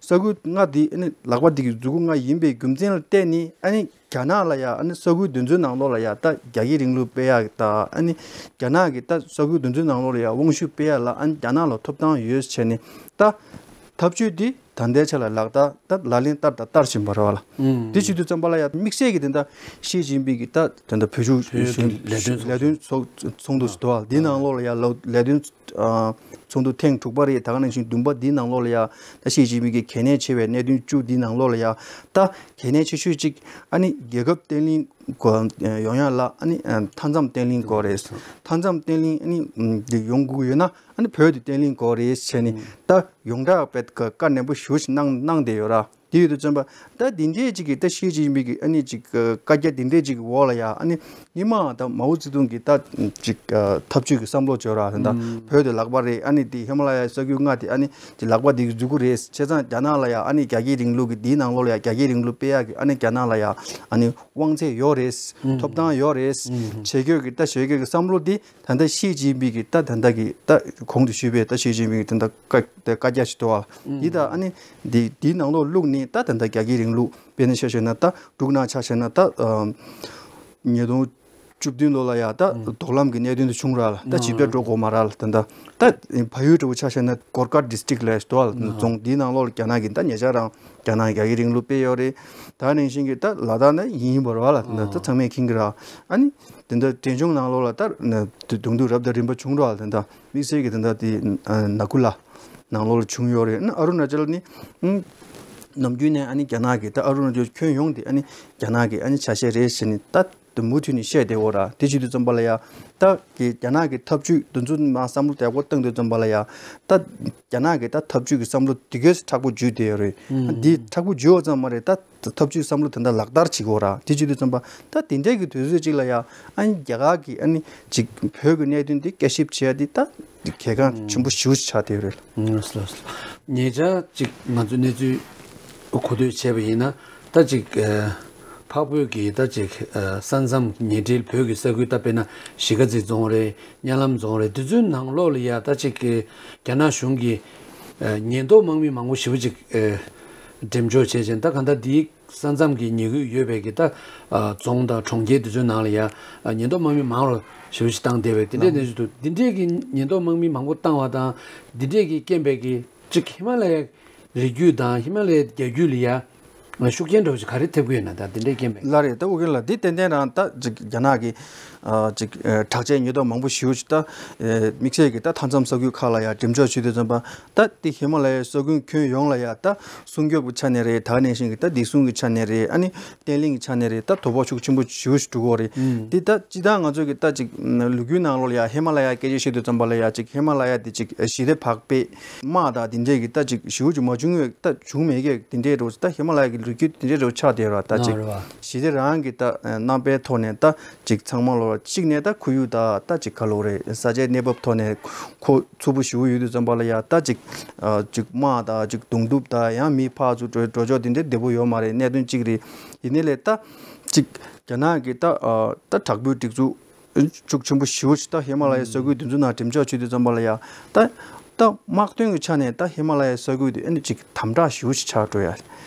ས་ཁུལ་ལྔ་དེ་ཨ་ནི་ལག་པ་དེ་གི་མཛུ་གུ་ལྔ་ཡིན་པའི་རྒྱུ་མཚན་ལ་བརྟེན་ནས། ཨ་ནི་རྒྱ་ནག་ལ་ཡ་ཨ་ནི་ས་ཁུལ་དེ་ཚོའི་ནང་ལོགས་ལ་ཡ་ད་རྒྱ་སྐྱེད་རིང་ལུགས་སྤེལ་ཡ་ད། ཨ་ནི་རྒྱ་ནག་གི་ད་ས་ཁུལ་དེ་ཚོའི་ནང་ལོགས་ལ་ཡ་དབང་ཤུགས་སྤེལ་ཡ་ལ། ཨ་ནི་རྒྱ་ནག་ལ་ཐོབ་ཐང་ཡོད་བྱས་ནས། ད་འཐབ་ཇུས་འདི་ད་ལྟའི་ཆ་ལ་ལག་བསྟར་ད་ལག་ལེན་བསྟར་དང་བསྟར་བཞིན་པ་རེད་བ་ལ། དེ་བྱེད་དུས་ཙམ་པ་ལ་ཡ་དམིགས་བསལ་གྱི་དེ་འདྲ་ཞི་ཅིན་ཕིང་གི་ད་དེ་འདྲ་བོད་ཕྱོགས་བོད་ཀྱི་ལས་དོན་ཚོགས་ལས་དོན་ཚོགས་ཚོགས་འདུ་ཞིག་འདུག་བ། འདིའི་ནང་ལོགས་ལ་ཡ་ལོ་ལས་དོན་ཨ་ཚོགས་འདུ་ཐེངས་དྲུག་པ་རེད། ད་ག་ནང་བཞིན་བདུན་པ་འདིའི་ནང་ལོགས་ལ་ཡ་ད་ཞི་ཅིན་ཕིང་གི་གལ་གནད་ཆེ་བའི་གནད་དོན་བཅུ་འདིའི་ནང་ལོགས་ལ་ཡ་ད་གལ་གནད་ཆེ་ཤོས་གཅིག་ཨ་ནི་རྒྱལ་ཁབ་བརྟན་ལྷིང་སྐོར་ཡོང་ཡ་ལ། ཨ་ནི་ཨ་མཐའ་མཚམས་བརྟན་ལྷིང་སྐོར་རེད། མཐའ་མཚམས་བརྟན་ལྷིང་ཨ་ནི་ཨམ་འདི་ཡོང་དགོས་ཡོད་ན། ཨ་ནི་བོད་དེ་བརྟན་ལྷིང་སྐོར་རེད་བྱས་ནས། ད་ཡོངས་གྲགས་བེད་ཀ་བཀའ་ནན་པོ་ཞེ་པོ་ཞིག་གནང་གནང་བསྡད་ཡོད་ར། དེ་ཡོད་དུས་ཙམ་པ་ད་འདི་འདྲས་ཅིག་གི་ད་ཞི་ཅིན་ཕིང་གི་ཨ་ནི་ཅིག་བཀའ་རྒྱ་འདི་འདྲས་ཅིག་གི་འོག་ལ་ཡ། ཨ་ནི་སྔོན་མ་ད་མའོ་ཙེ་ཏུང་གི་ད་ཅིག་འཐབ་ཇུས་ཀྱི་བསམ་བློ་བརྗོད་ར། ད་ལྟ་བོད་དེ་ལག་པ་རེད། ཨ་ནི་དེ་ཧི་མ་ལ་ཡའི་ས་ཁུལ་ལྔ་དེ་ཨ་ནི་དེ་ལག་པ་དེ་གི་མཛུ་གུ་རེད། བྱས་ཙང་རྒྱ་ནག་ལ་ཡ་ཨ་ནི་རྒྱ་སྐྱེད་རིང་ལུགས་ཀྱི་དེའི་ནང་ལོགས་ལ་ཡ་རྒྱ་སྐྱེད་རིང་ལུགས་སྤེལ་ཡག་གི་ཨ་ནི་རྒྱ་ནག་ལ་ཡ་ཨ་ནི་དབང་ཚད་ཡོད་རེད། ཐོབ་ཐང་ཡོད་རེད། བྱེད་དགོས་ཀྱི་ད་བྱེད་དགོས་ཀྱི་བསམ་བློ་དེ་ད་ལྟ་ཞི་ཅིན་ཕིང་གི་ད་ད་ལྟ་གི་ད་གོང་དུ་ཞུས་པའི་ད་ཞི་ཅིན་ཕིང་གི་ད་ལྟ་བཀའ་ད་བཀའ་རྒྱ་ཞིག་འདུག་བ། འདི་ད་ཨ་ནི་འདི་འདིའི་ནང་ལོགས་བླུགས་ནས། ད་ད་ལྟ་རྒྱ་སྐྱེད་རིང་ལུགས་དཔེར་ན་ཆ་བཞག་ན། ད་འབྲུག་ནང་ཆ་བཞག་ན། ད་ཉིས་སྟོང་བཅུ་བདུན་ལོ་ལ་ཡ་ད་དོག་ལམ་གྱི་གནད་དོན་དེ་བྱུང་ར་ལ། ད་ཇི་འདྲ་འགྲོ་དགོས་མ་ར་ལ། ད་ད་ད་བལ་ཡུལ་འདྲ་བོ་ཆ་བཞག་ན། གོར་ཀ་ཌི་སི་ཊིག་ལབ་ཡ་ཞིག་འདུག་བ། རྫོང་འདིའི་ནང་ལོགས་ལ་རྒྱ་ནག་གི་ད་ཉེ་ཆར་རང་རྒྱ་ནག་རྒྱ་སྐྱེད་རིང་ལུགས་སྤེལ་ཡོད་རེད། ད་ནང་བཞིན་གྱི་ད་ལ་དྭགས་ནང་ཡིན་པ་རེད་བ་ལ། ད་ད་ཚང་མས་མཁྱེན་གྱི་ར། ཨ་ནི་དེ་འདྲ་འབྲས་ལྗོངས་ནང་ལོགས་ལ་ད་ད་གདོང་ཐུག་རབ་དང་རིམ་པ་བྱུང་ར་ལ། ད་ད་དམིགས་བསལ་གྱི་ད་ད་དེ་ནག་ཁུ་ལ་ནང་ལོགས་ལ་བྱུང་ཡོད་རེད། ཨ་ནི་ཨ་རུ་ན་ཅལ་ནི་ནམ་རྒྱུན་ནས་ཨ་ནི་རྒྱ་ནག་གི་ད་ཨ་རུ་ན་ཅལ་ཁྱོན་ཡོངས་དེ་ཨ་ནི་རྒྱ་ནག་གི་ཨ་ནི་ཆ་ཤས་རེད་ཟེར་ནས་ད་དེ་མུ་མཐུད་ནས་བཤད་བསྡད་ཡོད་ར། དེ་བྱེད་དུས་ཙམ་པ་ལ་ཡ་ད་གི་རྒྱ་ནག་གི་འཐབ་ཇུས་དེ་ཚོ་མར་བསམ་བློ་དལ་པོ་བཏང་དུས་ཙམ་པ་ལ་ཡ། ད་རྒྱ་ནག་གི་ད་འཐབ་ཇུས་ཀྱི་བསམ་བློ་དེ་གས་མཁྲེགས་པོ་འཇུས་བསྡད་ཡོད་རེད། འདི་མཁྲེགས་པོ་འཇུས་པ་ཙམ་མ་རེད། ད་འཐབ་ཇུས་བསམ་བློ་དེ་འདྲ་ལག་བསྟར་བྱེད་དགོས་ར། དེ་བྱེད་དུས་ཙམ་པ་ད་དེ་འདྲས་ཀྱི་དུས་ཚོད་ཅིག་ལ་ཡ། ཨ་ནི་རྒྱ་གར་གྱི་ཨ་ནི་ཅིག་བོད་ཀྱི་གནད་དོན་འདི་བསྐྱར་ཞིབ་བྱས་ཏེ་ད་གལ་འགངས་ཆེན་པོ་ཞེ་པོ་ཅིག་ཆགས་བསྡད་ཡོད་རེད། ལགས་སོ། ལགས་སོ། ཉེ་ཆར་ཅིག་ང་ཚོས་གནས་ཚུལ་གོ་ཐོས་བྱས་པ་ཡིན་ན། ད་ཅིག་ཨ་འཕགས་བོད་ཀྱི་ད་ཅིག་ཨ་ས་མཚམས་ཉེ་འབྲེལ་བོད་ཀྱི་ས་ཁུལ། ད་དཔེར་ན་གཞིས་ཀ་རྩེ་རྫོང་རེད། གཉའ་ལམ་རྫོང་རེད། དེ་ཚོའི་ནང་ལོགས་ལ་ཡ་ད་ཅིག་གི་རྒྱ་ནག་གཞུང་གིས་ཨ་ཉེན་རྟོག་དམག་མི་མང་པོ་ཞེ་པོ་ཅིག་ཨ་འགྲེམས་འཇོག་བྱས་ཅིང་། ད་གང་ལྟར་འདིའི་ས་མཚམས་ཀྱི་ཉེ་ཁུལ་ཡོད་པའི་གི་ད་ཨ་རྫོང་དང་གྲོང་ཁྱེར་དེ་ཚོའི་ནང་ལ་ཡ་ཨ་ཉེན་རྟོག་དམག་མི་མང་རུ་ཞེ་པོ་ཅིག་བཏང་བསྡད་པའི་དེ་འདྲའི་གནས་ཚུལ་འདུག་འདི་འདྲའི་གི་ཉེན་རྟོག་དམག་མི་མང་པོ་བཏང་བ་དང་། འདི་འདྲའི་གི་རྐྱེན་པས་གི་ཅིག་ཧི་མ་ལ་ཡའི་རི་རྒྱུད་དང་ཧི་མ་ལ་ཡའི་རྒྱ་རྒྱུད་ལ་ཡ་ཤུགས་རྐྱེན་འདྲ་བོ་ཞིག་ག་རེ་ཐེབས་ཀྱི་ཡོད་ན། ད་དེ་འདྲའི་རྐྱེན་པས། ལགས་རེད། ད་ཨོ་རྒྱན་ལགས། འདི་ཏན་ཏན་རང་ད་ཅིག་རྒྱ་ནག་གི་ཨ་ཅིག་ཨ་དྲག་ཆས་ཉེན་རྟོག་མང་པོ་ཞེ་པོ་ཅིག་ད་ཨ་དམིགས་བསལ་གྱི་ད་མཐའ་མཚམས་ས་ཁུལ་ཁག་ལ་ཡ་འགྲེམས་འཇོག་བྱེད་དུས་ཙམ་པ། ད་དེ་ཧི་མ་ལ་ཡའི་ས་ཁུལ་ཁྱོན་ཡོངས་ལ་ཡ་ད་སྲུང་སྐྱོབ་ཀྱི་ཆ་ནས་རེད། ད་ག་ནང་བཞིན་གྱི་ད་བདེ་སྲུང་གི་ཆ་ནས་རེད། ཨ་ནི་བརྟན་ལྷིང་གི་ཆ་ནས་རེད། ད་དོ་ཕོག་ཤུགས་ཆེན་པོ་ཞེ་པོ་ཞིག་འགྲོ་གི་ཡོད་རེད། འདི་ད་སྤྱིར་བཏང་ང་ཚོ་གི་ད་ཅིག་ལོ་རྒྱུས་ནང་ལོགས་ལ་ཡ་ཧི་མ་ལ་ཡ་སྐད་ཆ་བཤད་དུས་ཙམ་པ་ལ་ཡ། ཅིག་ཧི་མ་ལ་ཡ་དེ་ཅིག་ཞི་བདེ་བག་ཕེབས། དམག་དང་དེ་འདྲས་ཀྱི་ད་ཅིག་ཞེ་པོ་ཅིག་མ་བྱུང་བའི་ད་བྱུང་མེད་མཁན་དེ་འདྲས་རེད། ད་ཧི་མ་ལ་ཡ་གི་ལོ་རྒྱུས་དེ་འདྲས་རེད་ཆགས་བསྡད་ར། ད་ཅིག་ཞི་བདེ་རང་གི་ད་རྣམ་པའི་ཐོག་ནས་ད་ཅིག་ཚང་མ་ལོ་གཅིག་ནས་ད་ཁོར་ཡུག་ད་ད་ཅིག་ག་ལོག་རེད། ས་ཆའི་གནས་བབ་ཐོག་ནས་ཁོ་འཚུབ་པོ་ཞེ་པོ་ཡོད་དུས་ཙམ་པ་ལ་ཡ། ད་ཅིག་ཨ་ཅིག་དམག་དང་ཅིག་གདོང་གཏུག་དང་ཡང་མི་ཕར་ཚུར་འགྲོ་འགྲོ་ཕྱོགས་དེ་འདྲའི་བདེ་པོ་ཡོད་མ་རེད། གནད་དོན་གཅིག་རེད། ཡིན་ནའི་ལས་ད་ཅིག་རྒྱ་ནག་གི་ད་ཨ་ད་དྲག་པོའི་སྒྲིག་འཛུགས་ཤུགས་ཆེན་པོ་ཞེ་པོ་ཅིག་ད་ཧི་མ་ལ་ཡའི་ས་ཁུལ་དེ་ཚོ་ནང་འགྲེམས་འཇོག་བྱེད་དུས་ཙམ་པ་ལ་ཡ། ད་ད་དམག་དོན་གྱི་ཆ་ནས་ད་ཧི་མ་ལ་ཡའི་ས་ཁུལ་དེ་ཨ་ནི་ཅིག་དམ་དྲག་ཞེ་པོ་ཅིག་ཆགས་འགྲོ་ཡ།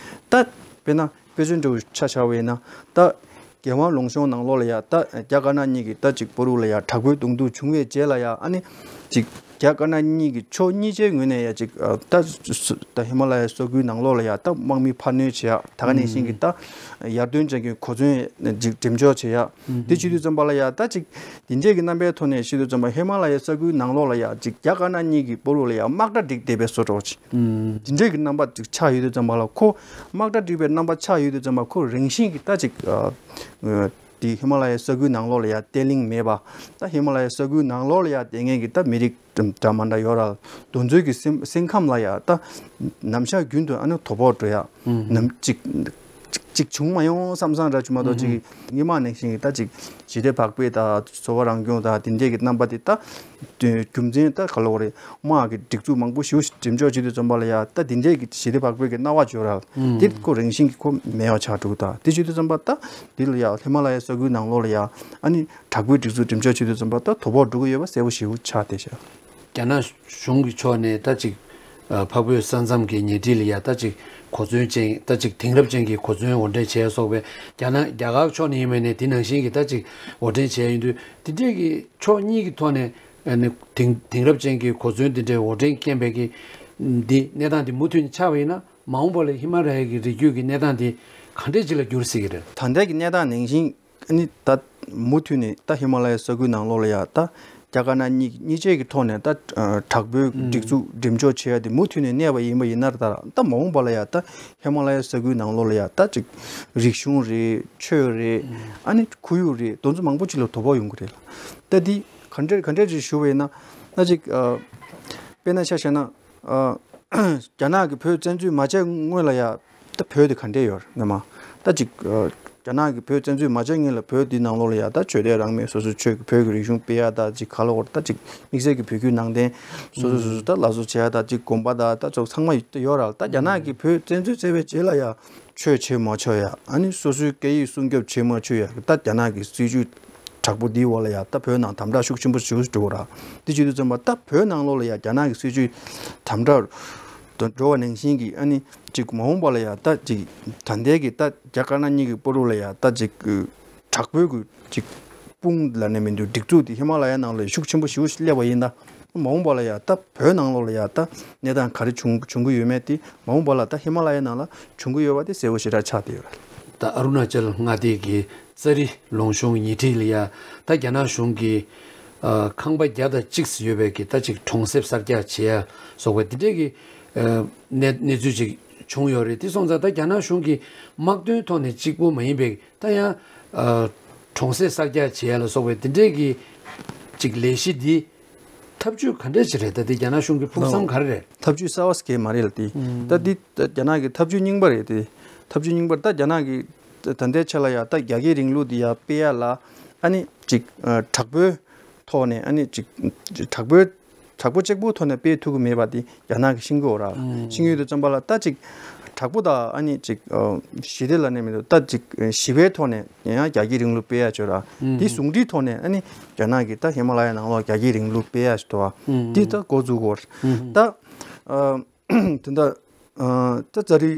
ད་དཔེར་ན་དཔེ་མཚོན་འདྲ་བོ་ཆ་བཞག་པ་ཡིན་ན། ད་ རྒྱལ་དབང་ལུང་གཤོང་ནང་ལོགས་ལ་ཡ་ད་རྒྱ་དཀར་ནག་གཉིས་ཀྱི་ད་ཅིག་བར་དུ་ལ་ཡ་དྲག་པོའི་གདོང་ཐུག་བྱུང་བའི་རྗེས་ལ་ཡ། ཨ་ནི་ཅིག་རྒྱ་དཀར་ནག་གཉིས་ཀྱི་ཕྱོགས་གཉིས་ཆའི་ངོས་ནས་ཡ་ཅིག་ཨ་ད་སུ་ད་ཧི་མ་ལ་ཡའི་ས་ཁུལ་ནང་ལོགས་ལ་ཡ་ད་དམག་མི་འཕར་སྣོན་བྱེད་ཡ། ད་ག་ནང་བཞིན་གྱི་ད་ཡར་ཐོན་ཅན་གྱི་གོ་མཚོན་ཅིག་འགྲེམས་འཇོག་བྱེད་ཡ། དེ་བྱེད་དུས་ཙམ་པ་ལ་ཡ་ད་ཅིག་དེ་འདྲས་ཀྱི་རྣམ་པའི་ཐོག་ནས་བཤད་དུས་ཙམ་པ་ཧི་མ་ལ་ཡའི་ས་ཁུལ་ནང་ལོགས་ལ་ཡ་ཅིག་རྒྱ་དཀར་ནག་གཉིས་ཀྱི་བར་དུ་ལ་ཡ་དམག་གྲ་སྒྲིག་བསྡད་པའི་བཟོ་འདྲ་ཅིག་དེ་འདྲས་ཀྱི་རྣམ་པ་ཅིག་ཆགས་ཡོད་དུས་ཙམ་པ་ལ། ཁོ་དམག་གྲ་སྒྲིག་པའི་རྣམ་པ་ཆགས་ཡོད་དུས་ཙམ་པ་ཁོ་རང་བཞིན་གྱིས་ད་ཅིག་ཨ་དེ་ཧི་མ་ལ་ཡའི་ས་ཁུལ་ནང་ལོགས་ལ་ཡ་བརྟན་བརླིང་མེད་པ། ད་ཧི་མ་ལ་ཡའི་ས་ཁུལ་ནང་ལོགས་ལ་ཡ་བསྡད་མཁན་གྱི་ད་མི་རིགས་འདྲ་མ་འདྲ་ཡོད་ར། དེ་ཚོའི་གི་སེམས་སེམས་ཁམས་ལ་ཡ་ད་ནམ་ཞག་རྒྱུན་དུ་ཨ་ནི་དོ་ཕོག་འགྲོ་ཡ། ནམ་ཅིག་ཅིག་ཅིག་བྱུང་མ་ཡོང་བསམ་བསམ་འདྲ་བྱུང་མ་གཏོགས། ཅིག་སྔོན་མ་ནང་བཞིན་གྱི་ད་ཅིག་ཞི་བདེ་བག་ཕེབས་དང་འཚོ་བ་རང་སྐྱོང་དང་དེ་འདྲས་ཀྱི་རྣམ་པ་དེ་ད་རྒྱུ་མཚན་ད་ག་ལབ་དགོས་རེད། དམག་གི་སྒྲིག་འཛུགས་མང་པོ་ཞེ་པོ་ཞིག་འགྲེམས་འཇོག་བྱེད་དུས་ཙམ་པ་ལ་ཡ་ད་དེ་འདྲས་ཀྱི་ཞི་བདེ་བག་ཕེབས་ཀྱི་སྣང་བ་འཇོག་ར། དེ་ཁོ་རང་བཞིན་གྱིས་ཁོ་མེད་པ་ཆགས་འགྲོ་གི། ད་དེ་བྱེད་དུས་ཙམ་པ་ད་དེ་ལ་ཡ་ཧི་མ་ལ་ཡའི་ས་ཁུལ་ནང་ལོགས་ལ་ཡ་ཨ་ནི་དྲག་པོའི་སྒྲིག་འཛུགས་འགྲེམས་འཇོག་བྱེད་དུས་ཙམ་པ་ད་དོ་ཕོག་འགྲོ་གི་ཡོད་པ་གསལ་པོ་ཞེ་པོ་ཆགས་བསྡད་ཤག་རྒྱ་ནག་གཞུང་གི་ཕྱོགས་ནས་ད་ཅིག་ཨ་འཕགས་བོད་ས་མཚམས་ཀྱི་ཉེ་འཁྲིས་ལ་ཡ་ད་ཅིག་གོ་མཚོན་ཅན། ད་ཅིག་དེང་རབས་ཅན་གྱི་གོ་མཚོན་དབོར་འདྲེན་བྱས་སོགས་པའི། རྒྱ་ནག་རྒྱ་གར་ཕྱོགས་ནས་ཡིན་པ་ཡིན་ནའི་དེ་ནང་བཞིན་གྱི་ད་ཅིག་དབོར་འདྲེན་བྱས་ཡོང་དུས། དེ་འདྲས་ཀྱི་ཕྱོགས་གཉིས་ཀྱི་ཐོག་ནས་ཨ་ནི་དེང་དེང་རབས་ཅན་གྱི་གོ་མཚོན་དེ་འདྲའི་དབོར་འདྲེན་རྐྱེན་པས་ཀྱི་འདི་གནས་སྟངས་དེ་མུ་མཐུད་ནས་ཆགས་པ་ཡིན་ན། མ་འོངས་པ་ལ་ཧི་མ་ལ་ཡ་གི་རི་རྒྱུད་ཀྱི་གནས་སྟངས་དེ་ག་འདྲས་ཅིག་ལ་འགྱུར་སྲིད་ཀྱི་རེད། ད་ལྟའི་གི་གནས་སྟངས་ནང་བཞིན། ཨ་ནི་ད་མུ་མཐུད་ནས་ད་ཧི་མ་ལ་ཡའི་ས་ཁུལ་ནང་ལོགས་ལ་ཡ་ད་རྒྱ་དཀར་ནག་གཉིས་གཉིས་ཆའི་གི་ཐོག་ནས་ད་ཨ་དྲག་པོའི་སྒྲིག་འཛུགས་འགྲེམས་འཇོག་བྱེད་ཡ་དེ་མུ་མཐུད་ནས་གནས་པ་ཡིན་པ་ཡིན་ན། ད་ད་མ་འོངས་པ་ལ་ཡ་ད་ཧི་མ་ལ་ཡའི་ས་ཁུལ་ནང་ལོགས་ལ་ཡ་ད་ཅིག་རིག་གཞུང་རེད། ཆོས་རེད། ཨ་ནི་ཁོར་ཡུག་རེད། དེ་ཚོ་མང་པོ་ཅིག་ལ་དོ་ཕོག་ཡོང་གི་རེད་ལ། ད་འདི་ག་འདྲས་ག་འདྲས་ཅིག་ཞུ་བ་ཡིན་ན། ད་ཅིག་ཨ་དཔེར་ན་ཆ་བཞག་ན། ཨ་རྒྱ་ནག་གིས་བོད་བཙན་འཛུལ་མ་བྱས་སྔོན་ལ་ཡ་ད་བོད་དེ་ག་འདྲས་ཡོད་རེད་ནས་མ། ད་ཅིག་ཨ་རྒྱ་ནག་གིས་བོད་བཙན་འཛུལ་མ་བྱས་སྔོན་ལ་བོད་དེའི་ནང་ལོགས་ལ་ཡ་ད་ཆོས་དད་རང་མོས། སོ་སོའི་ཆོས་ཀྱི་བོད་ཀྱི་རིག་གཞུང་སྤེལ་ཡ། ད་ཅིག་ག་ལབ་དགོས་རེད། ད་ཅིག་དམིགས་བསལ་གྱི་བོད་བརྒྱུད་ནང་བསྟན་སོ་སོ་སོ་སོ་ད་ལག་བཟོ་བྱེད་ཡ། ད་ཅིག་དགོན་པ་ད་ད་ཚོ་ཚང་མ་ཡོད་ར། ད་རྒྱ་ནག་གིས་བོད་བཙན་འཛུལ་བྱས་པའི་རྗེས་ལ་ཡ་ཆོས་བྱེད་མ་ཆོག་ཡ། ཨ་ནི་སོ་སོའི་སྐད་ཡིག་སྲུང་སྐྱོབ་བྱེད་མ་ཆོག་ཡ། ད་རྒྱ་ནག་གི་སྲིད་ཇུས་དྲག་པོ་འདིའི་འོག་ལ་ཡ་ད་བོད་ནང་དམ་དྲག་ཤུགས་ཆེན་པོ་ཞིག་འགྲོ་ར། དེ་བྱེད་དུས་ཙམ་པ་ད་བོད་ནང་ལོགས་ལ་ཡ་རྒྱ་ནག་གི་སྲིད་ཇུས་དམ་དྲག་ཏུ་འགྲོ་བ་ནང་བཞིན་གྱི། ཨ་ནི་ཅིག་མ་འོངས་པ་ལ་ཡ་ད་ཅིག་ད་ལྟའི་གི་ད་རྒྱ་དཀར་ནག་གཉིས་ཀྱི་བར་དུ་ལ་ཡ་ད་ཅིག་དྲག་པོའི་གི་ཅིག་དཔུང་ལབ་ནས་མི་འདུག་སྒྲིག་འཛུགས་དེ་ཧི་མ་ལ་ཡ་ནང་ལ་ཤུགས་ཆེན་པོ་ཞེ་པོ་ཞིག་སླེབས་པ་ཡིན་ན། མ་འོངས་པ་ལ་ཡ་ད་བོད་ནང་ལོགས་ལ་ཡ་ད་གནས་སྟངས་ག་རེ་བྱུང་བྱུང་གི་ཡོད་མེད་དེ་མ་འོངས་པ་ལ་ད་ཧི་མ་ལ་ཡ་ནང་ལ་བྱུང་གི་ཡོད་པ་དེ་གསལ་པོ་ཞེ་དྲག་ཆགས་བསྡད་ཡོད་རེད། ད་ཨ་རུ་ན་ཅལ་མངའ་སྡེ་གི་ཙ་རི་ལུང་གཤོང་ཉེ་འཁྲིས་ལ་ཡ་ད་རྒྱ་ནག་གཞུང་གིས་ཨ་ཁང་པ་བརྒྱ་དང་གཅིག་ཙམ་ཡོད་པའི་གི་ད་ཅིག་གྲོང་གསེབ་གསར་རྒྱག་བྱེད་ཡ་སོགས་པ་དེ་འདྲས་ཀྱི་ཨ་གནས་གནས་ཚུལ་ཅིག་བྱུང་ཡོད་རེད། དེ་སོང་ཙང་ད་རྒྱ་ནག་གཞུང་གིས་དམག་དོན་ཐོག་ནས་གཅིག་པོ་མ་ཡིན་པའི་ད་ཡང་ཨ་གྲོང་གསེབ་གསར་རྒྱག་བྱེད་ཡ་ལ་སོགས་པའི་དེ་འདྲས་ཀྱི་ཅིག་ལས་གཞི་འདི་ཐབས་ཇུས་ག་འདྲས་ཅིག་རེད། ད་འདི་རྒྱ་ནག་གཞུང་གི་ཕུགས་བསམ་ག་རེ་རེད། ཐབས་ཇུས་གསར་བ་ཟེར་མཁན་མ་རེད་ལ། དེ་ད་འདི་ད་རྒྱ་ནག་གི་ཐབས་ཇུས་རྙིང་པ་རེད། དེ་ཐབས་ཇུས་རྙིང་པ་རེད། ད་རྒྱ་ནག་གི་ད་ད་ལྟའི་ཆ་ལ་ཡ་ད་རྒྱ་སྐྱེད་རིང་ལུགས་འདི་ཡ་སྤེལ་ཡ་ལ། ཨ་ནི་ཅིག་ཨ་དྲག་པོའི་ཐོག་ནས། ཨ་ནི་ཅིག་དྲག་པོའི་དྲག་པོ་གཅིག་པུའི་ཐོག་ནས་སྤེལ་ཐུབ་ཀྱི་མེད་པ་དེ་རྒྱ་ནག་གིས་ཤེས་ཀྱི་ཡོད་ར། ཤེས་ཀྱི་ཡོད་དུས་ཙམ་པ་ལ་ད་ཅིག་དྲག་པོ་དང་། ཨ་ནི་ཅིག་ཨ་ཞི་བདེ་ལབ་ནས་མི་འདུག་ད་ཅིག་ཞི་བའི་ཐོག་ནས་ཡང་རྒྱ་སྐྱེད་རིང་ལུགས་སྤེལ་ཡ་བྱོས་ར། དེ་ཟུང་འབྲེལ་ཐོག་ནས། ཨ་ནི་རྒྱ་ནག་གིས་ད་ཧི་མ་ལ་ཡའི་ནང་ལོགས་རྒྱ་སྐྱེད་རིང་ལུགས་སྤེལ་ཡ་ཞིག་འདུག་བ། དེ་ད་འགོ་འཛུགས་དགོས་རེད། ད་ཨ་དེ་འདྲ་ཨ་ད་ཙ་རི་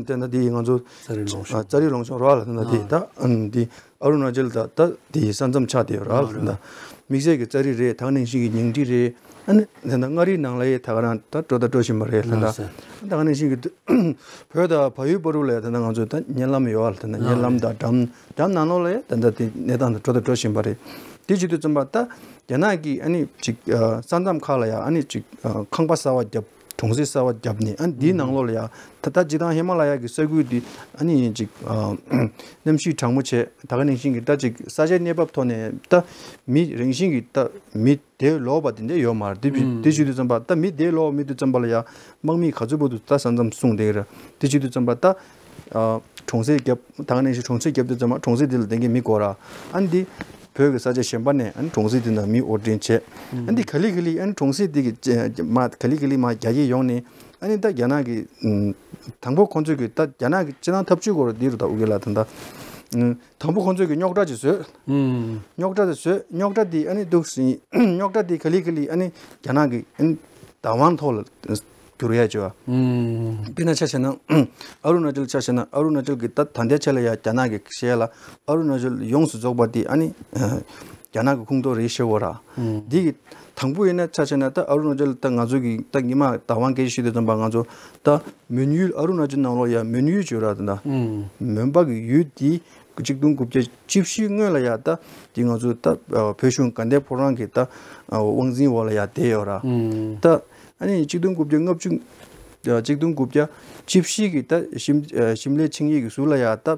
དེ་འདྲ་དེ་ང་ཚོ་ཙ་རི་ལུང་གཤོང་། ཨ་ཙ་རི་ལུང་གཤོང་ར་ལ། དེ་འདྲ་དེ་ད་ཨ་དེ་ཨ་རུ་ན་ཅལ་ད་ད་དེ་ས་མཚམས་ཆགས་བསྡད་ཡོད་ར་ལ། ད་དམིགས་བསལ་གྱི་ཙ་རི་རེད། ད་ག་ནང་བཞིན་གྱི་ཉིང་ཁྲི་རེད། ཨ་ནི་ད་ལྟ་མངའ་རིས་ནང་ལ་ཡ་ད་ག་རང་ད་འགྲོ་ད་འགྲོ་བཞིན་པ་རེད་ལ། ད་ད་ག་ནང་བཞིན་གྱི་བོད་དང་བལ་ཡུལ་བར་དུ་ལ་ཡ་ད་ལྟ་ང་ཚོ་ད་གཉའ་ལམ་ཡོད་ལ། ད་ལྟ་གཉའ་ལམ་དང་འགྲམ་འགྲམ་ནང་ལོགས་ལ་ཡ་ད་ལྟ་དེ་གནས་སྟངས་དེ་འགྲོ་ད་འགྲོ་བཞིན་པ་རེད། དེ་བྱེད་དུས་ཙམ་པ་ད་རྒྱ་ནག་གིས་ཨ་ནི་ཅིག་ཨ་ས་མཚམས་ཁག་ལ་ཡ་ཨ་ནི་ཅིག་ཨ་ཁང་པ་གསར་བ་བརྒྱབ། གྲོང་གསེབ་གསར་བ་བརྒྱབ་ནས། ཨ་ནི་འདིའི་ནང་ལོགས་ལ་ཡ་ད་ད་སྤྱིར་བཏང་ཧི་མ་ལ་ཡ་གི་ས་ཁུལ་འདི་ཨ་ནི་ཅིག་ཨ་གནམ་གཤིས་གྲང་མོ་བྱས། ད་ག་ནང་བཞིན་གྱི་ད་ཅིག་ས་ཆའི་གནས་བབ་ཐོག་ནས་ད་མི་རང་བཞིན་གྱིས་ད་མི་བདེ་ལོག་པ་དེ་འདྲ་ཡོད་མ་རེད། དེ་བྱེད་དེ་བྱེད་དུས་ཙམ་པ་ད་མི་བདེ་ལོག་མེད་དུས་ཙམ་པ་ལ་ཡ་དམག་མིས་ག་ཚོད་བར་དུ་ད་ས་མཚམས་སྲུང་བསྡད་ཀྱི་རེད། དེ་བྱེད་དུས་ཙམ་པ་ད་ཨ་གྲོང་གསེབ་བརྒྱབ། ད་ག་ནང་བཞིན་གྲོང་གསེབ་བརྒྱབ་དུས་ཙམ་པ་གྲོང་གསེབ་དེ་ལ་བསྡད་མཁན་མི་དགོས་ར། ཨ་ནི་འདི་བོད་ཀྱི་ས་ཆ་གཞན་པ་ནས་ཨ་ནི་གྲོང་གསེབ་དེ་ནང་མི་དབོར་འདྲེན་བྱས། ཨ་ནི་འདི་ག་ལེ་ག་ལེ་ཨ་ནི་གྲོང་གསེབ་དེ་གི་ཅེ་མ་ག་ལེ་ག་ལེ་མ་རྒྱ་སྐྱེད་ཡོང་ནས། ཨ་ནི་ད་རྒྱ་ནག་གི་ཨུམ་དང་པོ་ཁོང་ཚོས་ཀྱི་ད་རྒྱ་ནག་གི་སྤྱིར་བཏང་ཐབས་ཇུས་སྐོར་འདི་རུ་ད་ཨུ་གེ་ལ་ད་ད་ཨུམ་དང་པོ་ཁོང་ཚོས་ཀྱི་རྙོག་དྲ་ཅིག་བཟོས། རྙོག་དྲ་དེ་བཟོས། རྙོག་དྲ་དེ་ཨ་ནི་འདུག་སེ་རྙོག་དྲ་དེ་ག་ལེ་ག་ལེ་ཨ་ནི་རྒྱ་ནག་གི་ཨ་ནི་བདག་དབང་ཐོག་ལ་ འགྱུར་ཡ་བྱོས། ཨུམ། དཔེར་ན་ཆ་བཞག་ན་ཨ་རུ་ན་ཅལ་ཆ་བཞག་ན་ཨ་རུ་ན་ཅལ་གྱི་ད་ད་ལྟའི་ཆ་ལ་ཡ་རྒྱ་ནག་གི་ཤེས་ལ་ཨ་རུ་ན་ཅལ་ཡོངས་སུ་རྫོགས་པ་དེ་ཨ་ནི་རྒྱ་ནག་གི་ཁོངས་གཏོགས་རེད་ཤེས་བོ་ར། ཨུམ། འདི་གི་དང་པོ་ཡིན་ན་ཆ་བཞག་ན་ད་ཨ་རུ་ན་ཅལ་ད་ང་ཚོ་གི་ད་ཉི་མ་བདག་དབང་སྐད་ཆ་ཤོད་དུས་ཙམ་པ་ང་ཚོ་ད་མོན་ཡུལ་ཨ་རུ་ན་ཅལ་ནང་ལོགས་ཡ་མོན་ཡུལ་བྱོས་ར། ད་ད་ཨུམ། མོན་པ་གི་ཡུལ་དེ་གཅིག་སྟོང་དགུ་བརྒྱ་བཅུ་བཞི་སྔོན་ལ་ཡ་ད་དེ་ང་ཚོ་ད་བོད་གཞུང་དགའ་ལྡན་ཕོ་བྲང་གི་ད་དབང་འཛིན་འོག་ལ་ཡ་བསྡད་ཡོད་ར། ཨུམ། ད་ཨ་ནི་གཅིག་སྟོང་དགུ་བརྒྱ་ལྔ་བཅུ་གཅིག་སྟོང་དགུ་བརྒྱ་བཅུ་བཞི་གི་ད་ཞིམ་ཞིམ་ལའི་ཆིངས་ཡིག་གི་ཟུར་ལ་ཡ་ད་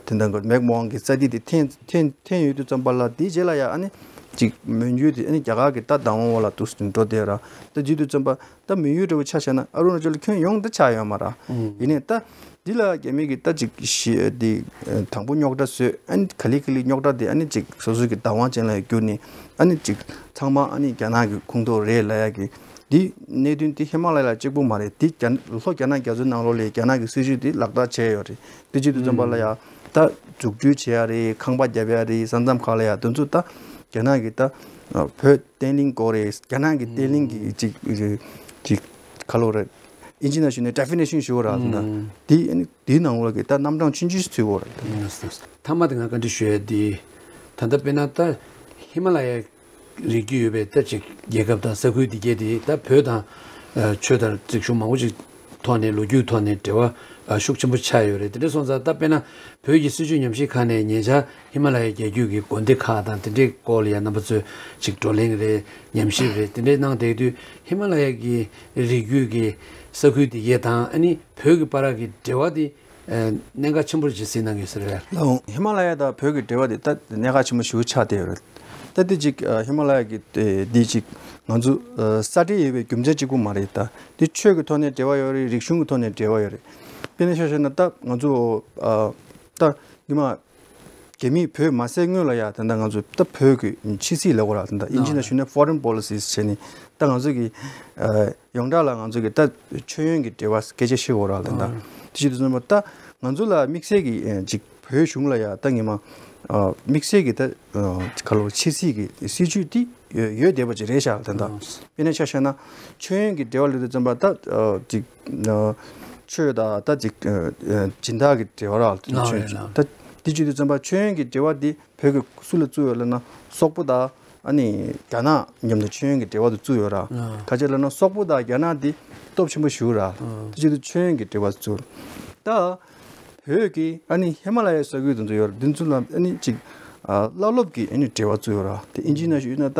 དེ་འདྲ་གི་མེག་མོ་ཝང་གི་ས་དེ་དེ་འཐེན་འཐེན་འཐེན་ཡོད་དུས་ཙམ་པ་ལ་དེའི་རྗེས་ལ་ཡ་ཨ་ནི་གཅིག་མོན་ཡུལ་དེ་ཨ་ནི་རྒྱ་གར་གི་ད་བདག་དབང་འོག་ལ་འདུག་འགྲོ་བསྡད་ར། ད་བྱེད་དུས་ཙམ་པ། ད་མོན་ཡུལ་འདྲ་བོ་ཆ་བཞག་ན་ཨ་རུ་ན་ཅལ་ཁྱོན་ཡོངས་ད་ཆགས་ཡོད་མ་རེད། ཨུམ། ཡིན་ནའི་ད་འདི་ལ་རྒྱ་མི་གིས་ད་ཅིག་ཞི་འདི་དང་པོ་རྙོག་དྲ་བཟོས། ཨ་ནི་ག་ལེ་ག་ལེ་རྙོག་དྲ་དེ་ཨ་ནི་ཅིག་སོ་སོ་གི་བདག་དབང་ཅན་ལ་བསྒྱུར་ནས་ཨ་ནི་ཅིག་ཚང་མ་ཨ་ནི་རྒྱ་ནག་གི་ཁོངས་གཏོགས་རེད་ལབ་ཡ་གི་འདི་གནད་དོན་དེ་ཧི་མ་ལ་ཡ་གཅིག་པུ་མ་རེད། འདི་རྒྱ་ལྷོ་རྒྱ་ནག་རྒྱ་མཚོའི་ནང་ལོགས་ལ་རྒྱ་ནག་གི་སྲིད་ཇུས་དེ་ལག་བསྟར་བྱས་ཡོད་རེད། དེ་བྱེད་དུས་ཙམ་པ་ལ་ཡ་ཨུམ། ད་འཛུགས་སྐྲུན་བྱེད་ཡ་རེད། ཁང་པ་བརྒྱབ་ཡ་རེད། ས་མཚམས་ཁག་ལ་ཡ་དེ་ཚོ་ད་རྒྱ་ནག་གི་ད་བོད་བརྟན་ལྷིང་སྐོར་རེད། རྒྱ་ནག་གི་བརྟན་ལྷིང་གི་ཅིག་ཅིག་ག་ལོ་རེད། ཨིན་ཇི་ནང་ཞུས་ན་ཌེ་ཕི་ནེ་ཤན་ཞུ་བ་ར། ད་ཨུམ། དེ་ཨ་ནི་དེའི་ནང་ལོགས་ཀྱི་ད་རྣམ་གྲངས་ཆུང་ཆུང་ཞིག་ཚུད་ཡོད་རེད། ཨུམ། མཐའ་མ་དེ་ང་བཀའ་འདྲི་ཞུ་ཡ་དེ་ད་ལྟ་དཔེར་ན་ད་ཧི་མ་ལ་ཡའི་རི་རྒྱུད་ཡོད་པའི་ད་ཅིག་རྒྱལ་ཁབ་དང་ས་ཁུལ་དེ་གས་དེ་ད་བོད་དང་ཆོས་དང་རིག་གཞུང་མང་པོ་ཅིག་ཐོག་ནས་ལོ་རྒྱུས་ཐོག་ནས་འབྲེལ་བ་ཤུགས་ཆེན་པོ་ཆགས་ཡོད་རེད། དེ་འདྲ་སོང་ཙང་ད་དཔེར་ན་བོད་ཀྱི་སྲིད་བྱུས་ཉམས་ཞིབ་ཁང་ནས་ཉེ་ཆར་ཧི་མ་ལ་ཡའི་རྒྱལ་རྒྱུད་ཀྱི་དགོན་སྡེ་ཁག་དང་དེ་འདྲའི་སྐོར་ལ་ཡང་རྣམ་པ་ཚོས་ཅིག་བགྲོ་གླེང་རེད། ཉམས་ཞིབ་རེད། དེ་འདྲའི་གནང་བསྡད་དུས་ཧི་མ་ལ་ཡ་གི་རི་རྒྱུད་ཀྱི་ས་ཁུལ་དེ་གས་དང་ཨ་ནི་བོད་ཀྱི་བར་གྱི་འབྲེལ་བ་དེ་གནད་འགག་ཆེན་པོ་ཅིག་གཟིགས་གནང་གི་ཟེར་བས། ལགས་འོང་། ཧི་མ་ལ་ཡ་དང་བོད་ཀྱི་འབྲེལ་བ་དེ་ད་གནད་འགག་ཆེན་པོ་ཞེ་པོ་ཆགས་བསྡད་ཡོད་རེད། ད་དེ་ཅིག་ཧི་མ་ལ་ཡ་གི་དེ་ཅིག་ང་ཚོ་ས་འབྲེལ་ཡོད་པའི་རྒྱུ་མཚན་གཅིག་པུ་མ་རེད། ད་དེ་ཆོས་ཀྱི་ཐོག་ནས་འབྲེལ་བ་ཡོད་རེད། རིག་གཞུང་གི་ཐོག་ནས་འབྲེལ་བ་ཡོད་རེད། དཔེར་ན་ཆ་བཞག་ན་ད་ང་ཚོ་ད་ཉི་མ་རྒྱ་མིས་བོད་མ་བསད་སྔོན་ལ་ཡ་ད་ལྟ་ང་ཚོ་ད་བོད་ཀྱི་ཕྱི་སྲིད་ལབ་དགོས་ར། ད་ལྟ་ཨིན་ཇི་ནང་ཞུས་ན་foreign policies་བྱས་ནས་ད་ང་ཚོ་གི་ཡོངས་གྲགས་ལ་ང་ཚོ་གི་ད་ཆོས་ཡོན་གྱི་འབྲེལ་བ་སྐད་ཆ་བཤད་དགོས་ར། ད་ལྟ་དེ་བྱེད་དུས་ཙམ་པ་ད་ང་ཚོ་ལ་དམིགས་བསལ་གྱི་ཅིག་བོད་གཞུང་ལ་ཡ་ད་ངེས་མ་དམིགས་བསལ་གྱི་ད་ག་ལོ་ཕྱི་སྲིད་ཀྱི་སྲིད་ཇུས་དེ་ཡོད་བསྡད་པ་ཅིག་རེད་ཤག་ད་ལྟ་དཔེར་ན་ཆ་བཞག་ན་ཆོས་ཡོན་གྱི་འབྲེལ་བ་ལབ་དུས་ཙམ་པ་ད་ཅིག་ཆོས་དང་ད་ཅིག་སྦྱིན་བདག་གི་འབྲེལ་བ་ར། ད་དེ་བྱེད་དུས་ཙམ་པ་ཆོས་ཡོན་གྱི་འབྲེལ་བ་དེ་བོད་ཀྱི་སུ་ལ་བཙུགས་ཡོད་ལབ་ན་སོག་པོ་དང་ཨ་ནི་རྒྱ་ནག་མཉམ་དུ་ཆོས་ཡོན་གྱི་འབྲེལ་བ་དུ་བཙུགས་ཡོད་ར། ག་ཅི་ལབ་ན་སོག་པོ་དང་རྒྱ་ནག་དེ་སྟོབས་ཆེན་པོ་ཞིག་ར། དེ་བྱེད་དུས་ཆོས་ཡོན་གྱི་འབྲེལ་བ་བཙུགས། ད་བོད་ཀྱི་ཨ་ནི་ཧི་མ་ལ་ཡའི་ས་ཁུལ་དེ་ཚོ་ཡོད་ར། དེ་ཚོ་ལ་ཨ་ནི་ཅིག་བླ་སློབ་ཀྱི་ཨ་ནི་འབྲེལ་བ་བཙུགས་ཡོད་ར། དེ་ཨིན་ཇི་ནང་ཞུས་ན་ད་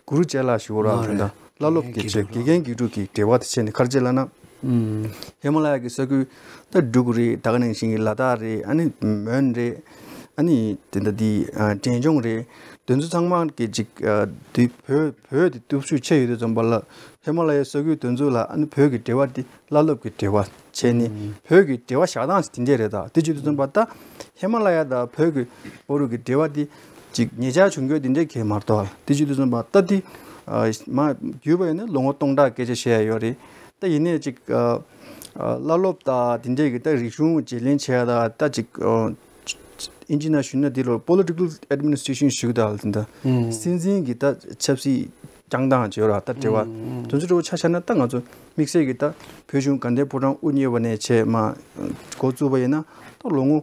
གུ་རུ་ཅེ་ལ་ཞུ་ར། དེ་འདྲ་བླ་སློབ་ཀྱི་ཆེད་དགེ་རྒན་དགེ་ཕྲུག་གི་འབྲེལ་བ་དེ་བྱས་ནས་ག་རེ་བྱས་ལབ་ན། ཧི་མ་ལ་ཡ་གི་ས་ཁུལ་ད་འབྲུག་རེད། ད་ག་ནང་བཞིན་གྱི་ལ་དྭགས་རེད། ཨ་ནི་མོན་རེད། ཨ་ནི་དེ་འདྲ་དེ་འབྲས་ལྗོངས་རེད། དེ་ཚོ་ཚང་མ་གི་ཅིག་དེ་བོད་བོད་དེ་སྟོབས་ཤུགས་ཆེ་ཡོད་དུས་ཙམ་པ་ལ་ཧི་མ་ལ་ཡའི་ས་ཁུལ་དེ་ཚོ་ལ་ཨ་ནི་བོད་ཀྱི་འབྲེལ་བ་དེ་བླ་སློབ་ཀྱི་འབྲེལ་བ་བྱས་ནས་བོད་ཀྱི་འབྲེལ་བ་བཞག་སྟངས་དེ་འདྲས་རེད། ད་དེ་བྱེད་དུས་ཙམ་པ་ད་ཧི་མ་ལ་ཡ་དང་བོད་ཀྱི་བར་གྱི་འབྲེལ་བ་དེ་ཅིག་ཉེ་ཆར་བྱུང་རྒྱུ་དེ་འདྲས་གས་མ་གཏོགས། དེ་བྱེད་དུས་ཙམ་པ་ད་དེ་མ་བརྒྱུད་པ་ཡིན་ན་ལོ་ངོ་སྟོང་ཕྲག་སྐད་ཆ་བཤད་ཡ་ཡོད་རེད། ད་ཡིན་ནའི་ཅིག་བླ་སློབ་དང་དེ་འདྲས་ཀྱི་ད་རིག་གཞུང་བརྗེ་ལེན་བྱས་ཡ་ད་ད་ཅིག་ཨིན་ཇི་ནང་ཞུས་ན་དེ་ལ་political administration་ཞུ་གི་ད་དེ་འདྲ་སྲིད་འཛིན་གྱི་ད་ཆབ་སྲིད་བསྐྱངས་སྟངས་བྱས་ཡོད་ར། ད་འབྲེལ་བ་དེ་ཚོ་འདྲ་བོ་ཆ་བཞག་ན་ད་ང་ཚོ་དམིགས་བསལ་གྱི་ད་བོད་གཞུང་དགའ་ལྡན་ཕོ་བྲང་དབུ་བརྙེས་པ་ནས་བྱས་མ་འགོ་བཙུགས་པ་ཡིན་ན་ད་ལོ་ངོ་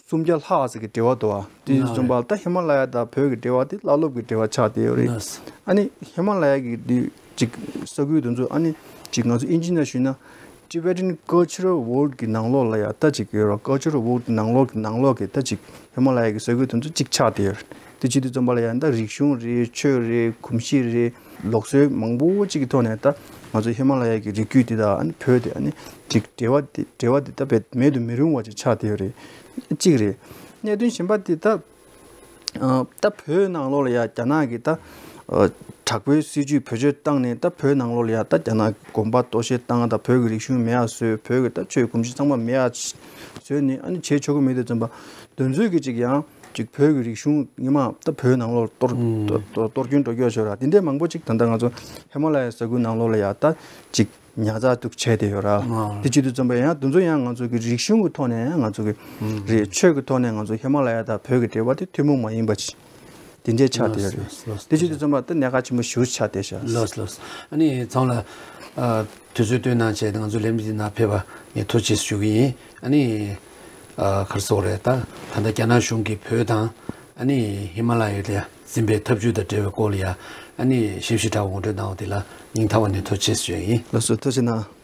སུམ་བརྒྱ་ལྷག་ཙམ་གྱི་འབྲེལ་བ་འདུག་ཨ། དེ་བྱུང་བ་ད་ཧི་མ་ལ་ཡ་དང་བོད་ཀྱི་འབྲེལ་བ་དེ་བླ་སློབ་ཀྱི་འབྲེལ་བ་ཆགས་བསྡད་ཡོད་རེད། ཨ་ནི་ཧི་མ་ལ་ཡ་གི་དེ་ཅིག་ས་ཁུལ་དེ་ཚོ་ཨ་ནི་ཅིག་ང་ཚོ་ཨིན་ཇི་ནང་ཞུས་ན་Tibetan Cultural World་གི་ནང་ལོགས་ལ་ཡ་ད་ཅིག་ཡོད་ར། Cultural World་གི་ནང་ལོགས་ཀྱི་ནང་ལོགས་ཀྱི་ད་ཅིག་ཧི་མ་ལ་ཡ་གི་ས་ཁུལ་དེ་ཚོ་ཅིག་ཆགས་བསྡད་ཡོད་རེད། དེ་བྱེད་དུས་ཙམ་པ་ལ་ཡང་ད་རིག་གཞུང་རེད། ཆོས་རེད། གོམས་གཤིས་རེད། ལུགས་སྲོལ་མང་པོ་ཅིག་གི་ཐོག་ནས་ད་ང་ཚོ་ཧི་མ་ལ་ཡ་གི་རི་རྒྱུད་འདི་དང་ཨ་ནི་བོད་དེ་ཨ་ནི་ཅིག་འབྲེལ་བ་དེ་འབྲེལ་བ་དེ་ད་བེད་མེད་དུ་མི་རུང་བ་ཅིག་ཆགས་བསྡད་ཡོད་རེད། གཅིག་རེད། གནད་དོན་གཞན་པ་དེ་ད་ད་བོད་ནང་ལོགས་ལ་ཡ་རྒྱ་ནག་གི་ད་དྲག་པོའི་སྲིད་ཇུས་བེད་སྤྱོད་བཏང་ནས་ད་བོད་ནང་ལོགས་ལ་ཡ་ད་རྒྱ་ནག་གི་དགོན་པ་གཏོར་བཤིག་བཏང་། ད་བོད་ཀྱི་རིག་གཞུང་མེད་ཡ་བཟོས། བོད་ཀྱི་ད་ཆོས་གོམས་གཤིས་ཚང་མ་མེད་ཡ་བཟོས་ནས་ཨ་ནི་བྱེད་ཆོག་གི་མེད་དུས་ཙམ་པ་དེ་ཚོའི་གི་ཅིག་ཡང་ཅིག་བོད་ཀྱི་རིག་གཞུང་ཉི་མ་ད་བོད་ནང་ལོགས་གཏོར་གཏོར་གཏོར་སྐྱོན་འགྲོ་རྒྱུ་ཤོར་ར། དེ་འདྲའི་མང་པོ་ཅིག་ད་ལྟ་ང་ཚོ་ཧི་མ་ལ་ཡའི་ས་ཁུལ་ནང་ལོགས་ལ་ཡ་ད་ཅིག་ཉར་ཚགས་འདུག་བྱས་ཏེ་ཡོད་ར། དེ་བྱེད་དུས་ཙམ་པ་ཡང་དེ་ཚོ་ཡང་ང་ཚོ་གི་རིག་གཞུང་གི་ཐོག་ནས་ཡང་ང་ཚོ་གི་རེད། ཆོས་ཀྱི་ཐོག་ནས་ང་ཚོ་ཧི་མ་ལ་ཡ་དང་བོད་ཀྱི་འབྲེལ་བ་དེ་ཐུན་མོང་མ་ཡིན་པ་ཅིག་དེ་འདྲའི་ཆགས་བསྡད་ཡོད་རེད། ལགས་སོ། དེ་བྱེད་དུས་ཙམ་པ་ད་གནད་འགག་ཆེན་པོ་ཞེ་པོ་ཆགས་བསྡད་ཤག་ལགས་སོ། ལགས་སོ། ཨ་ནི་ཚང་ལ་ཨ་དུས་ཚོད་བཏོན་གནང་བྱས་ང་ཚོ་ལས་མི་འདི་ནང་ཕེབས་པ་ངས་ཐུགས་རྗེ་ཆེ་ཞུ་གི་ཡིན། ཨ་ནི་ཨ་ག་རེ་ཟེར་དགོས་རེད། ད་ད་ལྟ་རྒྱ་ནག་གཞུང་གིས་བོད་དང་ཨ་ནི་ཧི་མ་ལ་ཡའི་ལ་འཛིན་པའི་ཐབས་ཇུས་དང་འབྲེལ་བའི་སྐོར་ལ་ཡ་ཨ་ནི་ཞིབ་ཞིབ་ཕྲ་བ་ངོ་སྤྲོད་གནང་བ་དེ་ལ་སྙིང་ཐག་པ་ནས་ཐུགས་རྗེ་ཆེ་ཞུ་ཡ་ཡིན། ལགས་སོ། ཐུགས་རྗེ་གནང་།